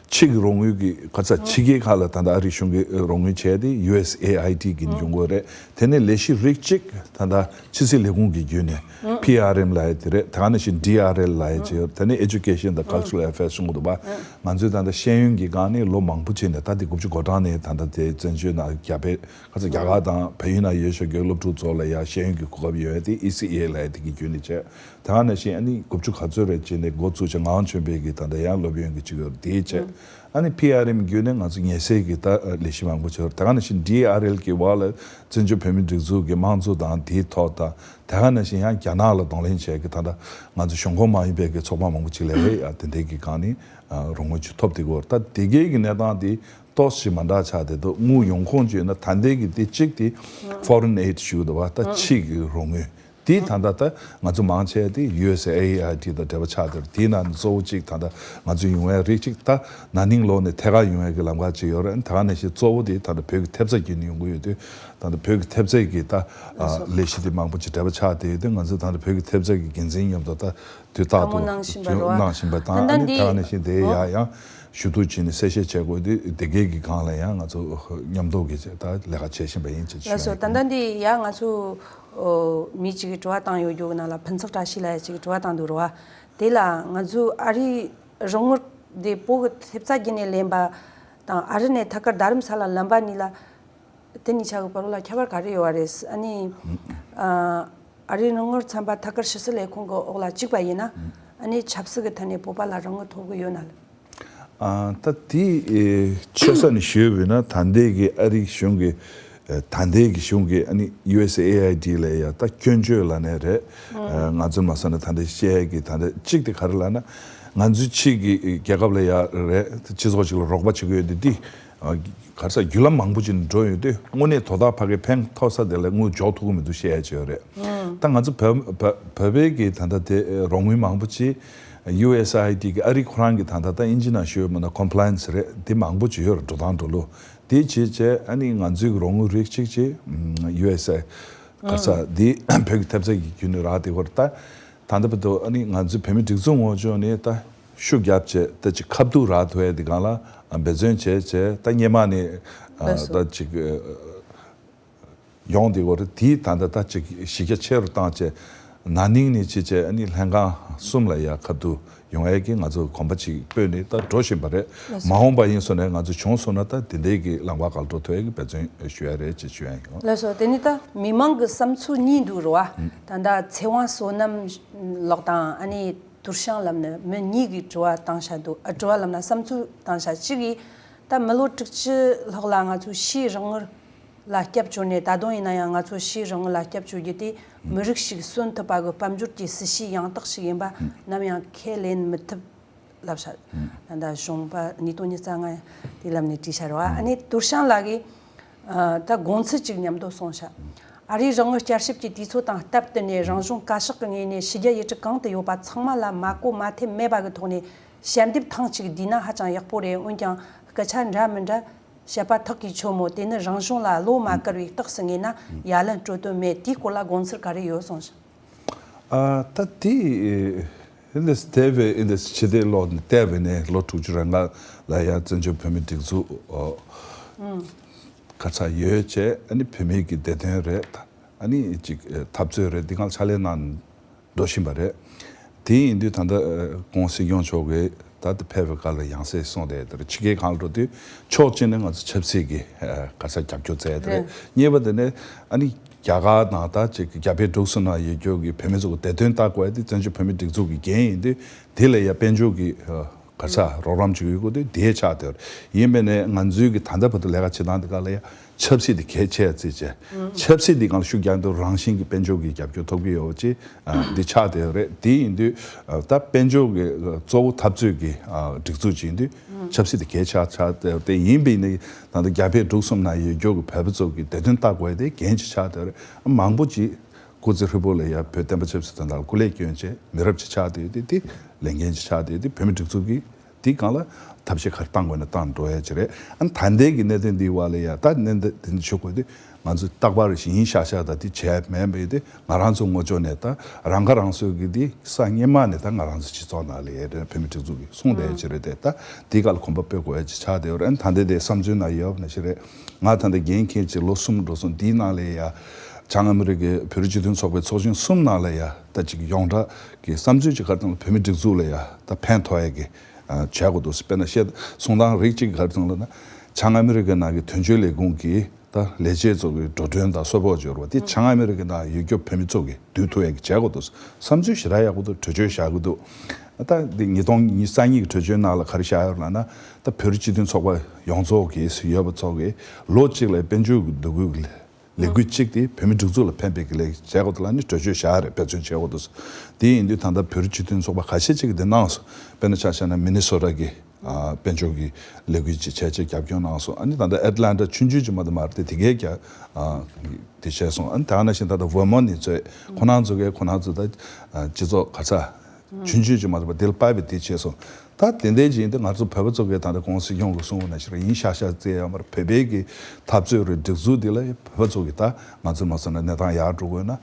ཕྱི་གི་རོགས་དངུལ་གི་ག་ཚ་ཕྱི་རྒྱལ་ཁག་ལ་ད་ལྟ་ཨ་རི་གཞུང་གི་ཨེ་རོགས་དངུལ་བྱས་དེ་ཡུ་ཨེས་ཨེ་ཨའི་ཌི་གི་ཡོང་གི་རེད། དེ་ནས་ལས་གཞི་རིགས་གཅིག་ད་ལྟ་ཕྱི་སྲིད་ལས་ཁུངས་ཀྱི་བརྒྱུད་ནས་པི་ཨར་ཨེམ་ལབ་ཡ་དེ་རེད། དེ་ག་ནང་བཞིན་ཌི་ཨར་ཨེལ་ལབ་ཡ་ཅིག་ཡོད། དེ་ནས་Education དང་Cultural Affairs གསུང་གི་འདུག་པ། ང་ཚོས་ད་ལྟ་ཤེས་ཡོན་གྱི་སྒང་ནས་ལོ་མང་པོ་བྱས་ནས་ད་དེ་དགུ་བཅུ་གོ་གྲངས་ནས་ད་ལྟ་དེ་བཙན་བྱོལ་ནང་རྒྱ་བལ་ཁ་ཚ་རྒྱ་གར་དང་བལ་ཡུལ་ནང་ཡོད་ཤག་གི་སློབ་ཕྲུག་ཚོ་ལ་ཡ་ཤེས་ཡོན་གྱི་གོ་སྐབས་ཡོད་དེ་ཨི་སི་ཨེ་ལབ་ཡ་དེ་གི་བརྒྱུད་ནས་བྱས། དེ་ག་ནང་བཞིན་ཨ་ནི་དགུ་བཅུ་ག་ཚོད་རེད་བྱས་ནས་འགོ་བཙུགས་བྱས་ངག་དབང་ཆོས་འཕེལ་གྱི་ད་ལྟ་ཡང་སློབ་ཡོན་གྱི་གཅིག་ཡོད་དེ་བྱས། ཨ་ནི་པི་ཨར་ཨེམ་བརྒྱུད་ནས་ང་ཚོ་ངལ་སེལ་གྱི་ད་ལས་གཞི་མང་པོ་བྱས་ཡོད། དེ་ག་ནང་བཞིན་ཌི་ཨར་ཨེལ་གི་འོག་ལ་བཙན་བྱོལ་བོད་མིའི་སྒྲིག་འཛུགས་ཀྱི་དམངས་གཙོ་དང་དེའི་ཐོག་དང་། དེ་ག་ནང་བཞིན་ཡང་རྒྱ་ནག་ལ་གདོང་ལེན་བྱས་ཀྱི་ད་ལྟ་ང་ཚོ་གཞུང་ཁོངས་མ་ཡིན་པའི་གི་ཚོགས་པ་མང་པོ་ཅིག་ལ་ཡ་དེ་འདྲའི་གི་སྒང་ནས་རོགས་དངུལ་ཅིག་ཐོབ་བསྡད་ཀྱི་ཡོད་རེད། ད་དེ་གའི་གི་གནས་སྟངས་དེ་ཏོག་ཙམ་མ་འདྲ་ཆགས་བསྡད་འདུག་དངུལ་ཡོང་ཁུངས་བརྗོད་ན་ད་ལྟའི་གི་དེ་གཅིག་དེ་Foreign Aid ཞུ་གི་འདུག་བ། ད་ཕྱི་གི་རོགས་དངུལ་དེ་ད་ལྟ་ད་ང་ཚོ་མང་ཆེ་དེ་ཡུ་ཨེས་ཨེ་ཨའི་ཌི་དང་འབྲེལ་བ་ཆགས་བསྡད་རེད། དེའི་ནང་ནས་གཙོ་བོ་གཅིག་ད་ལྟ་ང་ཚོ་ཡོང་ཡ་རིགས་གཅིག་ད་ན་ནིང་ལོ་ནས་ཐད་ཀར་ཡོང་ཡ་གི་ལམ་ཁ་ཅིག་ཡོད་རེད། ད་ག་ནང་བཞིན་གཙོ་བོ་དེ་ད་ལྟ་བོད་ཀྱི་ཐེབས་རྩ་བརྒྱུད་ནས་ཡོང་གི་ཡོད་དུས། ད་ལྟ་བོད་ཀྱི་ཐེབས་རྩ་གི་ད་ལས་གཞི་དེ་མང་པོ་ཅིག་འབྲེལ་བ་ཆགས་བསྡད་ཡོད་དུས། ང་ཚོ་ད་ལྟ་བོད་ཀྱི་ཐེབས་རྩ་གི་འགན་འཛིན་མཉམ་དུ་ད་དུས་རྟག་ཏུ་གནང་བཞིན་པ་རེད་བ། གནང་བཞིན་པ་དང་། ད་ཨ་ནི་ལྟ་ད་འདི་ག་ནང་བཞིན་དེ་ཡ་ཡང་ཞུ་གཏུག་བྱས་ནས་གསལ་བཤད་བྱེད་དགོས་དུས་དེ་གའི་གི་སྒང་ལ་ཡང་ང་ཚོ་མཉམ་དུ་གི་ད་ལས་ཀ་བྱེད་བཞིན་པ་ཡིན་ཅེས་ཞུ་ཡ་ཡིན། ལགས་སོ། ད་ལྟ་འདི་ཡ་ང་ཚོ་མི་གཅིག་གིས་དྲི་བ་བཏང་ཡོད་རྒྱུ་གི་ནང་ལ་ཕུན་ཚོགས་བཀྲ་ཤིས་ལབ་ཡ་གཅིག་གིས་དྲི་བ་བཏང་འདུག་རེད་བ། དེ་ལ་ང་ཚོའི་ཨ་རིའི་རོགས་དངུལ་དེ་བོད་ཀྱི་ཐེབས་རྩ་བརྒྱུད་ནས་ལེན་པ་དང་ཨ་རི་ནས་ཐད་ཀར་རྡ་རམ་ས་ལ་ལེན་པ་གཉིས་ལ། དེ་གཉིས་ཆ་གི་བར་ལ་ཁྱད་པར་ག་རེ་ཡོད་པ་རེད། ཨ་ནི་ཨ་ཨ་རིའི་རོགས་དངུལ་ཚན་པ་ཐད་ཀར་ཕྱི་སྲིད་ལས་ཁུངས་ཀྱི་འོག་ལ་བཅུག་པ་ཡིན་ན། ཨ་ནི་ཆབ་སྲིད་ཀྱི་ཐད་ནས་བོད་པ་ལ་རོགས་དངུལ་ཐོབ་གི་ཡོད་ན་ལ། ཨ་ད་དེ་ཨེ་ཆོད་ས་ནས་ཞུས་པ་ཡིན་ན་ད་ལྟའི་གི་ཨ་རིའི་གཞུང་གི་ཨེ་ད་ལྟའི་གི་གཞུང་གི་ཨ་ནི་ཡུ་ཨེས་ཨེ་ཨའི་ཌི་ལ་ཡ་ད་སྐྱོན་བརྗོད་ལབ་ནའི་རེད། ཨ་ང་ཚོ་མ་སོང་ན་ད་ལྟ་བཤད་ཡ་གི་ད་ལྟ་གཅིག་དེ་ག་རེ་ལབ་ན། ང་ཚོའི་ཕྱི་གི་རྒྱལ་ཁབ་ལ་ཡ་རེད། སྤྱི་ཚོགས་ཅིག་ལ་རོགས་པ་བྱེད་གི་ཡོད་དེ་དེ། ག་རེ་ཟེར། བརྒྱུད་ལམ་མང་པོ་ཅིག་ནས་འགྲོ་ཡོད་དུས་དངོས་གནས་དོ་བདག་ཕ་གིར་ཕན་ཐོགས་ས་དེ་ལ་དངུལ་འཇོག་ཐུབ་ཀྱི་མི་འདུག་བཤད་ཡ་ཅིག་ཡོད་རེད། ད་ང་ཚོ་བོད་བོད་བོད་པའི་གི་ད་ལྟ་དེ་རོགས་དངུལ་མང་པོ་ཅིག་ཡུ་ཨེས་ཨའི་ཌི་གི་ཨ་རི་ཁོ་རང་གི་ད་ལྟ་ད་ཨིན་ཇི་ནང་ཞུ་ཡོད་མིན་ན་ཀོམ་པ་ལ་ཡན་སི་རེད། དེ་མང་པོ་ཅིག་ཡོད་རེད། འགྲོ་སྟངས་འགྲོ་ལུགས་དེ་བྱས་བྱས་ཨ་ནི་ང་ཚོའི་གི་རོགས་དངུལ་རིགས་གཅིག་ཅིག་ཡུ་ཨེས་ཨའི་ག་རེ་ཟེར། དེ་བོད་ཀྱི་ཐེབས་རྩ་གི་བརྒྱུད་ནས་རག་དེ་བར་ད། ད་ལྟ་བར་དུ་ཨ་ནི་ང་ཚོའི་བོད་མིའི་སྒྲིག་འཛུགས་ངོས་ཕྱོགས་ནས་ད་ཤུགས་རྒྱབ་བྱས་ད་ཅིག་ཁ་ཐུག་རག་ཐུབ་ཡ་དེ་སྒང་ལ་འབད་བརྩོན་བྱས་བྱས་ད་སྔོན་མ་ནས་ལགས་སོ། ད་ཅིག་ཡོང་དེ་བར་དེའི་ད་ལྟ་ད་ཅིག་གཞི་རྒྱ་ཆེ་རུ་བཏང་བྱས་ན་ནིང་ནས་བྱས་བྱས་ཨ་ནི་ལྷན་ཁང་གསུམ་ལ་ཡ་ཁ་ཐུག་ཡོང་ཡ་གི་ང་ཚོ་གོམ་པ་ཅིག་སྤོས་ནས་ད་འགྲོ་བཞིན་པ་རེད། ལགས་སོ། མ་འོངས་པ་ཡིན་སོང་ན་ང་ཚོ་བྱུང་སོང་ན་ད་དེ་འདྲའི་གི་ལམ་ཁ་སྒང་འགྲོ་ཐུབ་ཡ་གི་འབད་བརྩོན་ཞུ་ཡ་རེད་ཅེས་ཞུ་ཡ་ཡིན། ལགས་སོ། དེ་ནི་ད་མི་མང་གི་བསམ་ཚུལ་གཉིས་འདུག་རེད་བ། ད་ལྟ་ཚེ་དབང་བསོད་ནམས་ལགས་དང་ཨ་ནི་དུར་ཤང་ལབ་ནི་མི་གཉིས་ཀྱིས་དྲི་བ་བཏང་བཞག་འདུག་ཨ་དྲི་བ་ལབ་ན་བསམ་ཚུལ་བཏང་བཞག་གཅིག་གིས་ད་མི་ལོ་དྲུག་ཅུ་ལྷག་ལ་ང་ཚོ་ཕྱིའི་རོགས་དངུལ་ལ་སྐྱབས་བཅོལ་ནས་ད་དུང་ཡིན་ན་ཡང་ང་ཚོ་ཕྱིའི་རོགས་དངུལ་ལ་སྐྱབས་བཅོལ་རྒྱུ་དེ་མི་རིགས་ཤིག་གསོན་ཐུབ་པ་གི་དཔལ་འབྱོར་གྱི་སྲིད་ཇུས་ཡང་དག་ཞིག་ཡིན་པ་ནམ་ཡང་ཁས་ལེན་མི་ཐུབ། ལབ་ཤག་ད་ལྟ་གཞུང་པ་ཉིས་སྟོང་ཉི་ཤུ་རྩ་ལྔ་དེ་ལམ་ནས་བྲིས་ཤར་བ། ཨ་ནི་དུར་ཤང་ལགས་ཀྱིས་ད་དགོངས་ཚུལ་གཅིག་མཉམ་དུ་གསུངས་ཤག་ཨ་རིའི་རང་དབང་བསྐྱར་ཞིབ་ཀྱི་དུས་ཚོད་དང་སྟབས་བསྟུན་ནས་རང་གཞུང་བཀའ་ཤག་གི་ངོས་ནས་ཕྱི་རྒྱལ་ཡུལ་གྲུ་གང་དུ་ཡོད་པ་ཚང་མ་ལ་མ་གོ་མ་ཐོས་མེད་པ་གི་ཐོག་ནས་ཞལ་འདེབས་ཐེངས་གཅིག་བསྡུས་ན་ཧ་ཅང་ཡག་པོ་རེད། འོན་ཀྱང་སྐད་ཆ་འདྲ་མི་འདྲ་བཤད་པ་ཐག་གིས་ཆོད་མོད། དེ་ནི་རང་གཞུང་ལ་བློ་མ་དཀར་བའི་རྟགས་སུ་ངེས་ན་ཡ་ལན་སྤྲོད་དོན་མེད། དེའི་སྐོར་ལ་དགོངས་ཚུལ་ག་རེ་ཡོད་གསུངས་ཤག་ཨ་ད་དེ་ཨེ་འདི་དེ་བས་འདི་ཕྱི་དེ་ལོ་འདི་དེ་བས་ནས་ལོ་དྲུག་ཅུ་རེ་ལྔ་ལ་ཡང་བཙན་བྱོལ་བོད་མི་སྒྲིག་འཛུགས་ཨོ་ག་ཚ་ཡོད་བྱས། ཨ་ནི་བོད་མི་གི་བདེ་དོན་རེད། ཨ་ནི་ཅིག་ཨེ་འཐབ་རྩོད་རེད། འདི་གང་ཕྱག་ལས་གནང་འགྲོ་བཞིན་པ་རེད། དེ་ཡིན་དུས་ད་ལྟ་ཨེ་ཁོང་སྲིད་སྐྱོང་མཆོག་གིས་ད་ལྟ་ཕེབས་པའི་སྐབས་ལ་ཡང་སེ་གསུངས་བསྡད་དེར་ཕྱི་རྒྱལ་གང་ལ་འགྲོ་དུས་ཕྱོགས་གཅིག་ནས་ང་ཚོ་ཆབ་སྲིད་ཀྱི་ཨེ་ག་ས་རྒྱབ་སྐྱོར་བྱས་དེ་རེད། གཉིས་པ་དེ་ནས་ཨ་ནི་རྒྱ་གར་དང་ད་ཅིག་རྒྱ་བལ་འབྲུག་གསུམ་ནང་ཡོད་རྒྱུ་གི་བོད་མི་ཚོ་གི་བདེ་དོན་ལྟ་དགོས་ཡ་དེ་བཙན་བྱོལ་བོད་མི་སྒྲིག་འཛུགས་ཀྱི་འགན་ཡིན་དུས་དེ་ལ་ཡ་དཔལ་འབྱོར་གྱི་ཨ་ག་ས་རོགས་རམ་བྱེད་ཀྱི་ཡོད་དུས་དེ་ཆགས་བསྡད་ཡོད་རེད། ཡིན་པས་ནས་ང་ཚོའི་གི་ད་ལྟ་བར་དུ་ལས་ཀ་བྱེད་སྟངས་དེ་ག་ལ་ཡ་ཆབ་སྲིད་དེ་གལ་ཆེ་ཡ་བརྩིས་བྱས། ཆབ་སྲིད་དེ་གང་ལ་ཤུགས་རྒྱག་འདུག་རང་བཞིན་གྱི་དཔལ་འབྱོར་གྱི་རྒྱབ་སྐྱོར་ཐོབ་ཀྱི་ཡོད་ཅེས་འདི་ཆགས་བསྡད་ཡོད་རེད། དེ་ཡིན་དུས་ད་དཔལ་འབྱོར་གྱི་གཙོ་བོ་འཐབ་རྩོད་ཀྱི་སྒྲིག་འཛུགས་ཅིག་ཡིན་དུས་ཆབ་སྲིད་དེ་གལ་ཆེ་ཆགས་བསྡད་ཡོད་རེད། ཡིན་པས་ནི་ད་ལྟ་རྒྱ་བལ་འབྲུག་གསུམ་ན་ཡོད་རྒྱུ་གི་བོད་པ་ཚོ་གི་བདེ་དོན་ལྟ་དགོས་དེ་འགན་ཅིག་ཆགས་བསྡད་ཡོད་རེད། མང་པོ་ཅིག་སྐུ་ཚེ་ཧྲིལ་པོ་ལ་ཡ་བོད་བསྟན་པ་ཆབ་སྲིད་དོན་དག་ལ་སྐུ་ལས་བསྐྱོན་བྱས་མི་རབས་ཅིག་ཆགས་བསྡད་ཡོད་དེ་དེ་ལས་འགན་ཅིག་ཆགས་བསྡད་ཡོད་དེ་བོད་མི་སྒྲིག་འཛུགས་ཀྱི་དེའི་སྒང་ལ་ཐབས་ཤེས་ག་རེ་བཏང་དགོས་ན་བཏང་འགྲོ་ཡ་ཅིག་རེད། ཨ་ནི་ད་ལྟའི་གི་གནད་དོན་འདིའི་བར་ལ་ཡ་ད་གནད་དོན་འདི་ཆུ་དགོས་དུས་ང་ཚོ་རྟག་པར་ཞིག་ཡིན་ཤག་ཤག་ད་དེ་བྱས་མེད་པ་ཡིན་དུས་ང་རང་ཚོ་ངོ་ཅོག་ནས་ད་རང་ཁ་རང་གསོ་གི་དེ་ས་སྔོན་མ་ནས་ད་ང་རང་ཚོ་སྤྱི་ཚོགས་ནང་ལ་ཡ་རེད། བོད་མི་སྒྲིག་འཛུགས་ཀྱི་གསུངས་བསྡད་ཡ་ཅིག་རེད་དེ་ད་དེའི་སྒང་ལ་གོམ་པ་སྤོས་དགོས་ཡ་ཅིག་ཆགས་བསྡད་ཡོད་རེད། ཨ་ནི་ད་ལྟའི་དེ་བསམ་ཚུལ་ནང་ཡོད་པ་ན་ཞིག་རེད། ང་ད་ལྟ་འགན་འཁྱེར་ཅིག་ལོ་གསུམ་འགྲོ་སོང་། དེའི་ནང་ལ་ཡ་བྱང་ཨ་མི་རི་ཀའི་བོད་རིགས་སྤྱི་མཐུན་ཚོགས་པའི་ཚོགས་ཆེན་གསུམ་ནང་ལ་ཡ་ད་ཅིག་ཡོངས་གྲགས་ཀྱི་བསམ་ཚུལ་ཅིག་ག་རེ་བཏང་ལ་བོད་མི་སྒྲིག་འཛུགས་ལ་ཡ་ད་ཕན་ཐོགས་ཡ་གི་བྱས་དགོས་འདུག་དཔེར་ན་བཤད་གསུང་སྟངས་རིགས་གཅིག་ག་རེ་བྱུང་ལབ་ན། བྱང་ཨ་མི་རི་ཀའི་ནང་གི་དོན་གཅོད་ལས་ཁུངས་ཀྱི་ད་ལས་བྱེད་ཚོ་གི་འགྲོ་གྲོན་དང་གསོལ་ཕོགས་འབྱོར་བ་དེ་བྱང་ཨ་མི་རི་ཀའི་ནང་ཡོད་རྒྱུ་བོད་མི་ཚོ་གི་བསྡུ་ཐུབ་ཡ་གི་བྱས་དགོས་འདུག་བསམ་ཚུལ་ཞེ་དྲག་ཡག་པོ་འདུག་གྲོས་ཆོད་བཞག་གི་འདུག་ད་འདི་ཉིས་སྟོང་ཉི་ཤུ་རྩ་གཉིས་ཀྱི་གྲོས་ཆོད་ནང་ལ་ག་རེ་བཞག་ཡོད་ལབ་ན། ད་བོད་རིགས་སྤྱི་མཐུན་ཚོགས་པ་ཡོངས་རྫོགས་ཀྱི་ཡོད་པ་ཚོ་གི་ལོ་གཅིག་ལ་དཔལ་འབྱོར་གྱི་འདུ་འགོད་ཀྱི་ལས་འགུལ་གཅིག་དེ་བོད་མི་སྒྲིག་འཛུགས་ལ་ཕན་པའི་གི་ལས་བྱས་དགོས་འདུག་ལབ་ནས་གྲོས་ཆོད་བཞག་རེད། འབད་བརྩོན་བྱས་དགོས་འདུག་དེ་ཡིན་དུས་ད་ལྟ་བོད་རིགས་སྤྱི་མཐུན་ཚོགས་པ་ཁ་ཤས་ཅིག་གིས་འདི་གནང་སོང་། དཔེར་ན་ཆ་བཞག་ན་མི་ནི་སོ་ཊ་གི་ཨ་དཔལ་འབྱོར་གྱི་ལས་འགུལ་ཅིག་བྱས་རྗེས་རྒྱབ་སྐྱོར་གནང་སོང་། ཨ་ནི་ད་ལྟ་ཨེ་ཊ་ལན་ཊ་ཆུང་ཆུང་ཅིག་མ་གཏོགས་མ་རེད་དེ་དེ་གས་ཀྱང་ཨ་དེ་བྱས་སོང་། ཨ་ནི་ད་ག་ནང་བཞིན་ད་ལྟ་ཝེར་མོན་ཊ་ནས་ཚོས་ཁོ་རང་ཚོ་གས་ཁོ་རང་ཚོ་ད་ཨ་སྤྱི་ཚོགས་ག་ཚ་ཆུང་ཆུང་ཅིག་མ་གཏོགས་པ་དེ་ལ་དཔའ་བའི་དེ་བྱས་སོང་། ད་དེ་འདྲའི་ཅིག་ཡིན་དུས་ང་ཚོ་བོད་པ་ཚོ་གས་ད་ལྟ་གོང་སྲིད་སྐྱོང་གིས་གསུངས་པ་ནང་བཞིན་ཡིན་ཤག་ཤག་བརྩི་ཡ་མ་རེད། བོད་པའི་གི་འཐབ་རྩོད་རེད། སྒྲིག་འཛུགས་འདི་ལ་བོད་པ་ཚོ་གི་ད་ང་ཚོ་མ་སོང་ན་གནས་སྟངས་ཡར་འགྲོ་དགོས་ན།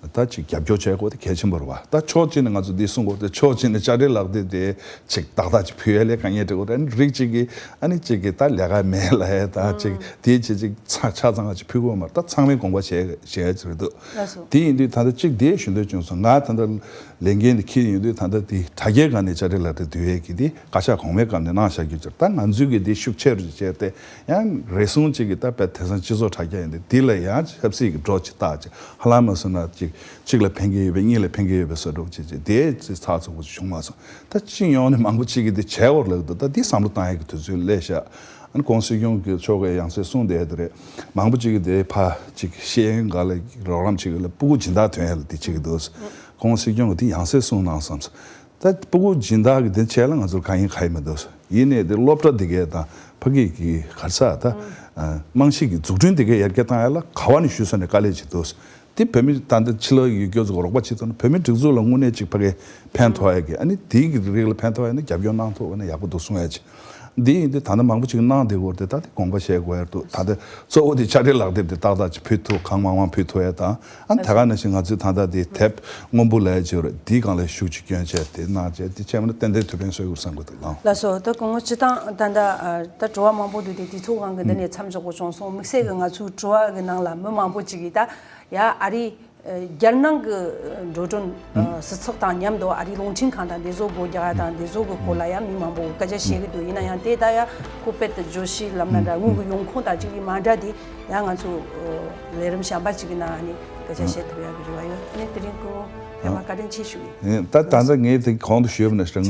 ད་ཅིག་རྒྱབ་སྐྱོར་བྱེད་དགོས་དེ་གལ་ཆེན་པོ་རེད་བ། ད་ཕྱོགས་གཅིག་ནས་ང་ཚོ་འདི་གསུང་དགོས་དེ་ཕྱོགས་གཅིག་ནས་ཅ་ལི་ལག་དེབ་དེ་ཅིག་ཏག་ཏག་ཅིག་ཕུལ་ཡ་ལས་དཀའ་ངལ་འཕྲད་དགོས་རེད། རིགས་གཅིག་གིས་ཨ་ནི་གཅིག་གིས་ད་ལས་ཀ་མེད་ལབ་ཡ་ད་ཅིག་དེའི་ཆེད་ཅིག་ཚ་ཆ་ཚང་ཅིག་ཕུལ་དགོས་མ་རེད། ད་ཚང་མས་དགོངས་པ་བཞེས་བཞེས་ཡ་ཅིག་རེད་འདུག་ལགས་སོ། དེ་ཡིན་དུས་ད་ལྟ་གཅིག་དེ་ཞུ་འདོད་བྱུང་སོང་། ང་ད་ལྟ་ལས་འགན་དེ་འཁྱེར་ཡོང་དུས་ད་ལྟ་དེ་དྲ་རྒྱའི་སྒང་ནས་ཅ་ལི་ལག་དེབ་བསྡུ་ཡས་ཀྱི་དེ་བཀའ་ཤག་གོང་མའི་སྐབས་ནས་གནང་བཞག་རྒྱུ་ཅིག་ད་ང་ཚོའི་གི་དེ་ཤུགས་ཆེ་རུ་བྱས་ཏེ་ཡང་རེ་ཟུང་གཅིག་གི་ད་དཔེ་དེང་སང་སྤྱི་ཚོགས་དྲ་རྒྱ་ཡིན་དུས་དེ་ལ་ཡང་ཆབ་སྲིད་ཀྱི་སྒྲོ་ཅིག་བཏགས་ཅིག་ཧ་ལམ་མ་སོང་ན་ཅིག་གཅིག་ལ་ཕན་གྱི་ཡོད་པའི་གཉིས་ལ་ཕན་གྱི་ཡོད་པའི་བཟོ་འདྲ་ཅིག་ཅིག་དེ་ཅིག་ཚགས་ཚུད་པོ་ཅིག་བྱུང་མ་སོང་། ད་སྤྱི་ཡོངས་ནས་མང་པོ་ཅིག་གིས་དེ་བྱས་འོར་ལབ་འདུག་ད་དེ་བསམ་བློ་བཏང་ཡས་ཀྱི་དུས་ཚོད་སླེབས་ཤག་ཨ་ནི་གོང་སྲིད་སྐྱོང་གི་མཆོག་གིས་ཡང་སེ་གསུངས་བསྡད་དེ་རེད། མང་པོ་ཅིག་གིས་དེ་ཕ་ཅིག་ཤེས་ཡོན་སྒང་ལ་རོགས་རམ་བྱེད་ཀྱི་ལ་སྤུ་གུ་སྦྱིན་བདག་ཐོན་ཡ་ལ་དེ་བྱེད་ཀྱི་འདུག་གོང་སྲིད་སྐྱོང་གིས་དེ་ཡང་སེ་གསུངས་གནང་བསམ་སོང་། ད་སྤུ་གུ་སྦྱིན་བདག་གི་དེ་བྱས་ལ་ང་ཚོར་གང་ཡིན་ག་ཡིན་མི་འདུག་ཡིན་ནའི་དེ་སློབ་གྲྭ་དེ་གས་དང་ཕ་གི་གི་ག་རེ་ཟེར་ད་རྨང་གཞི་གི་འཛུགས་སྐྲུན་དེ་གས་ཡར་རྒྱས་བཏང་ཡ་ལ་ག་བ་ནས་ཞུ་ས་ནས་དཀའ་ལས་བྱེད་འདུག་དེ་བོད་མི་ད་ལྟ་ཕྱི་ལོགས་ཡུལ་སྐྱོར་ཚོ་རོགས་པ་བྱེད་ཐུབ་ན་བོད་མི་སྒྲིག་འཛུགས་ལ་དངོས་གནས་ཅིག་ཕ་གི་ཕན་ཐོགས་ཡ་གི་ཨ་ནི་དེའི་གི་རིགས་ལ་ཕན་ཐོགས་ཡ་ན་རྒྱབ་སྐྱོར་གནང་ཐུབ་པ་ན་ཡག་པོ་འདུག་གསུང་ཡ་ཅིག་འདི་ཡིན་དུས་ད་ལྟ་མང་པོ་ཅིག་གནང་བསྡད་ཡོད་རེད་དེ་ད་དེ་དགོངས་པ་བཞེས་དགོས་ཡ་འདུག་ད་ལྟ་གཙོ་བོ་དེ་ཅ་ལི་ལག་དེབ་དེ་ཏག་ཏག་ཅིག་ཕུལ་ཐུབ་གང་མང་མང་ཕུལ་ཐུབ་ཡ་དང་ཨ་ནི་ད་ག་ནང་བཞིན་ང་ཚོས་ད་ལྟ་དེ་དེབ་སྔོན་པོ་ལབ་ཡ་ཅིག་ཡོད་རེད། དེའི་སྒང་ལ་ཤུགས་ཅིག་སྐྱོན་བྱས་དེ་གནང་བྱས་དེ་བྱས་མ་ན་ཏན་ཏན་ཐུགས་ཕན་གསོས་ཡོད་བསམ་གི་འདུག་ལགས། ལགས་སོ། ད་སྐུ་ངོ་སྤྱི་བཏང་ད་ལྟ་ད་དྲི་བ་མང་པོ་འདུག་དེ་དུས་ཚོད་སྒང་གི་འདི་ནས་མཚམས་འཇོག་དགོས་བྱུང་སོང་། དམིགས་བསལ་གི་ང་ཚོའི་དྲི་བ་གི་ནང་ལ་མི་མང་པོ་ཅིག་གིས་ད་ཡ་ཨ་རི་རྒྱལ་ནང་གི་འགྲོ་གྲོན་སྲིད་ཚོགས་དང་མཉམ་དུ་ཨ་རིའི་རླུང་འཕྲིན་ཁང་དང་འདི་ཚོ་སྒོ་རྒྱག་ཡ་དང་འདི་ཚོ་གི་སྐོར་ལ་ཡང་མི་མང་པོ་སྐད་ཆ་བཤད་ཀྱི་འདུག་ཡིན་ན་ཡང་དེ་ད་ཡ་ཁོ་དཔེ་དེ་བརྗོད་གཞི་ལབ་ན་འདྲ་དངུལ་གྱི་ཡོང་ཁུངས་དང་གཅིག་གིས་མ་འདྲ་དེ་ཡང་ང་ཚོ་ལས་རིམ་གཞན་པ་ཅིག་གི་ནང་ནས་སྐད་ཆ་བཤད་ཐུབ་ཡ་གི་རེ་བ་ཡོད། ཨ་ནི་དེ་རིང་སྐུ་ངོ་ཕེབས་པ་བཀའ་དྲིན་ཆེ་ཞུ་ཡིན། ད་ད་ལྟ་ངས་དེ་གོང་དུ་ཞུས་པ་ནང་བཞིན།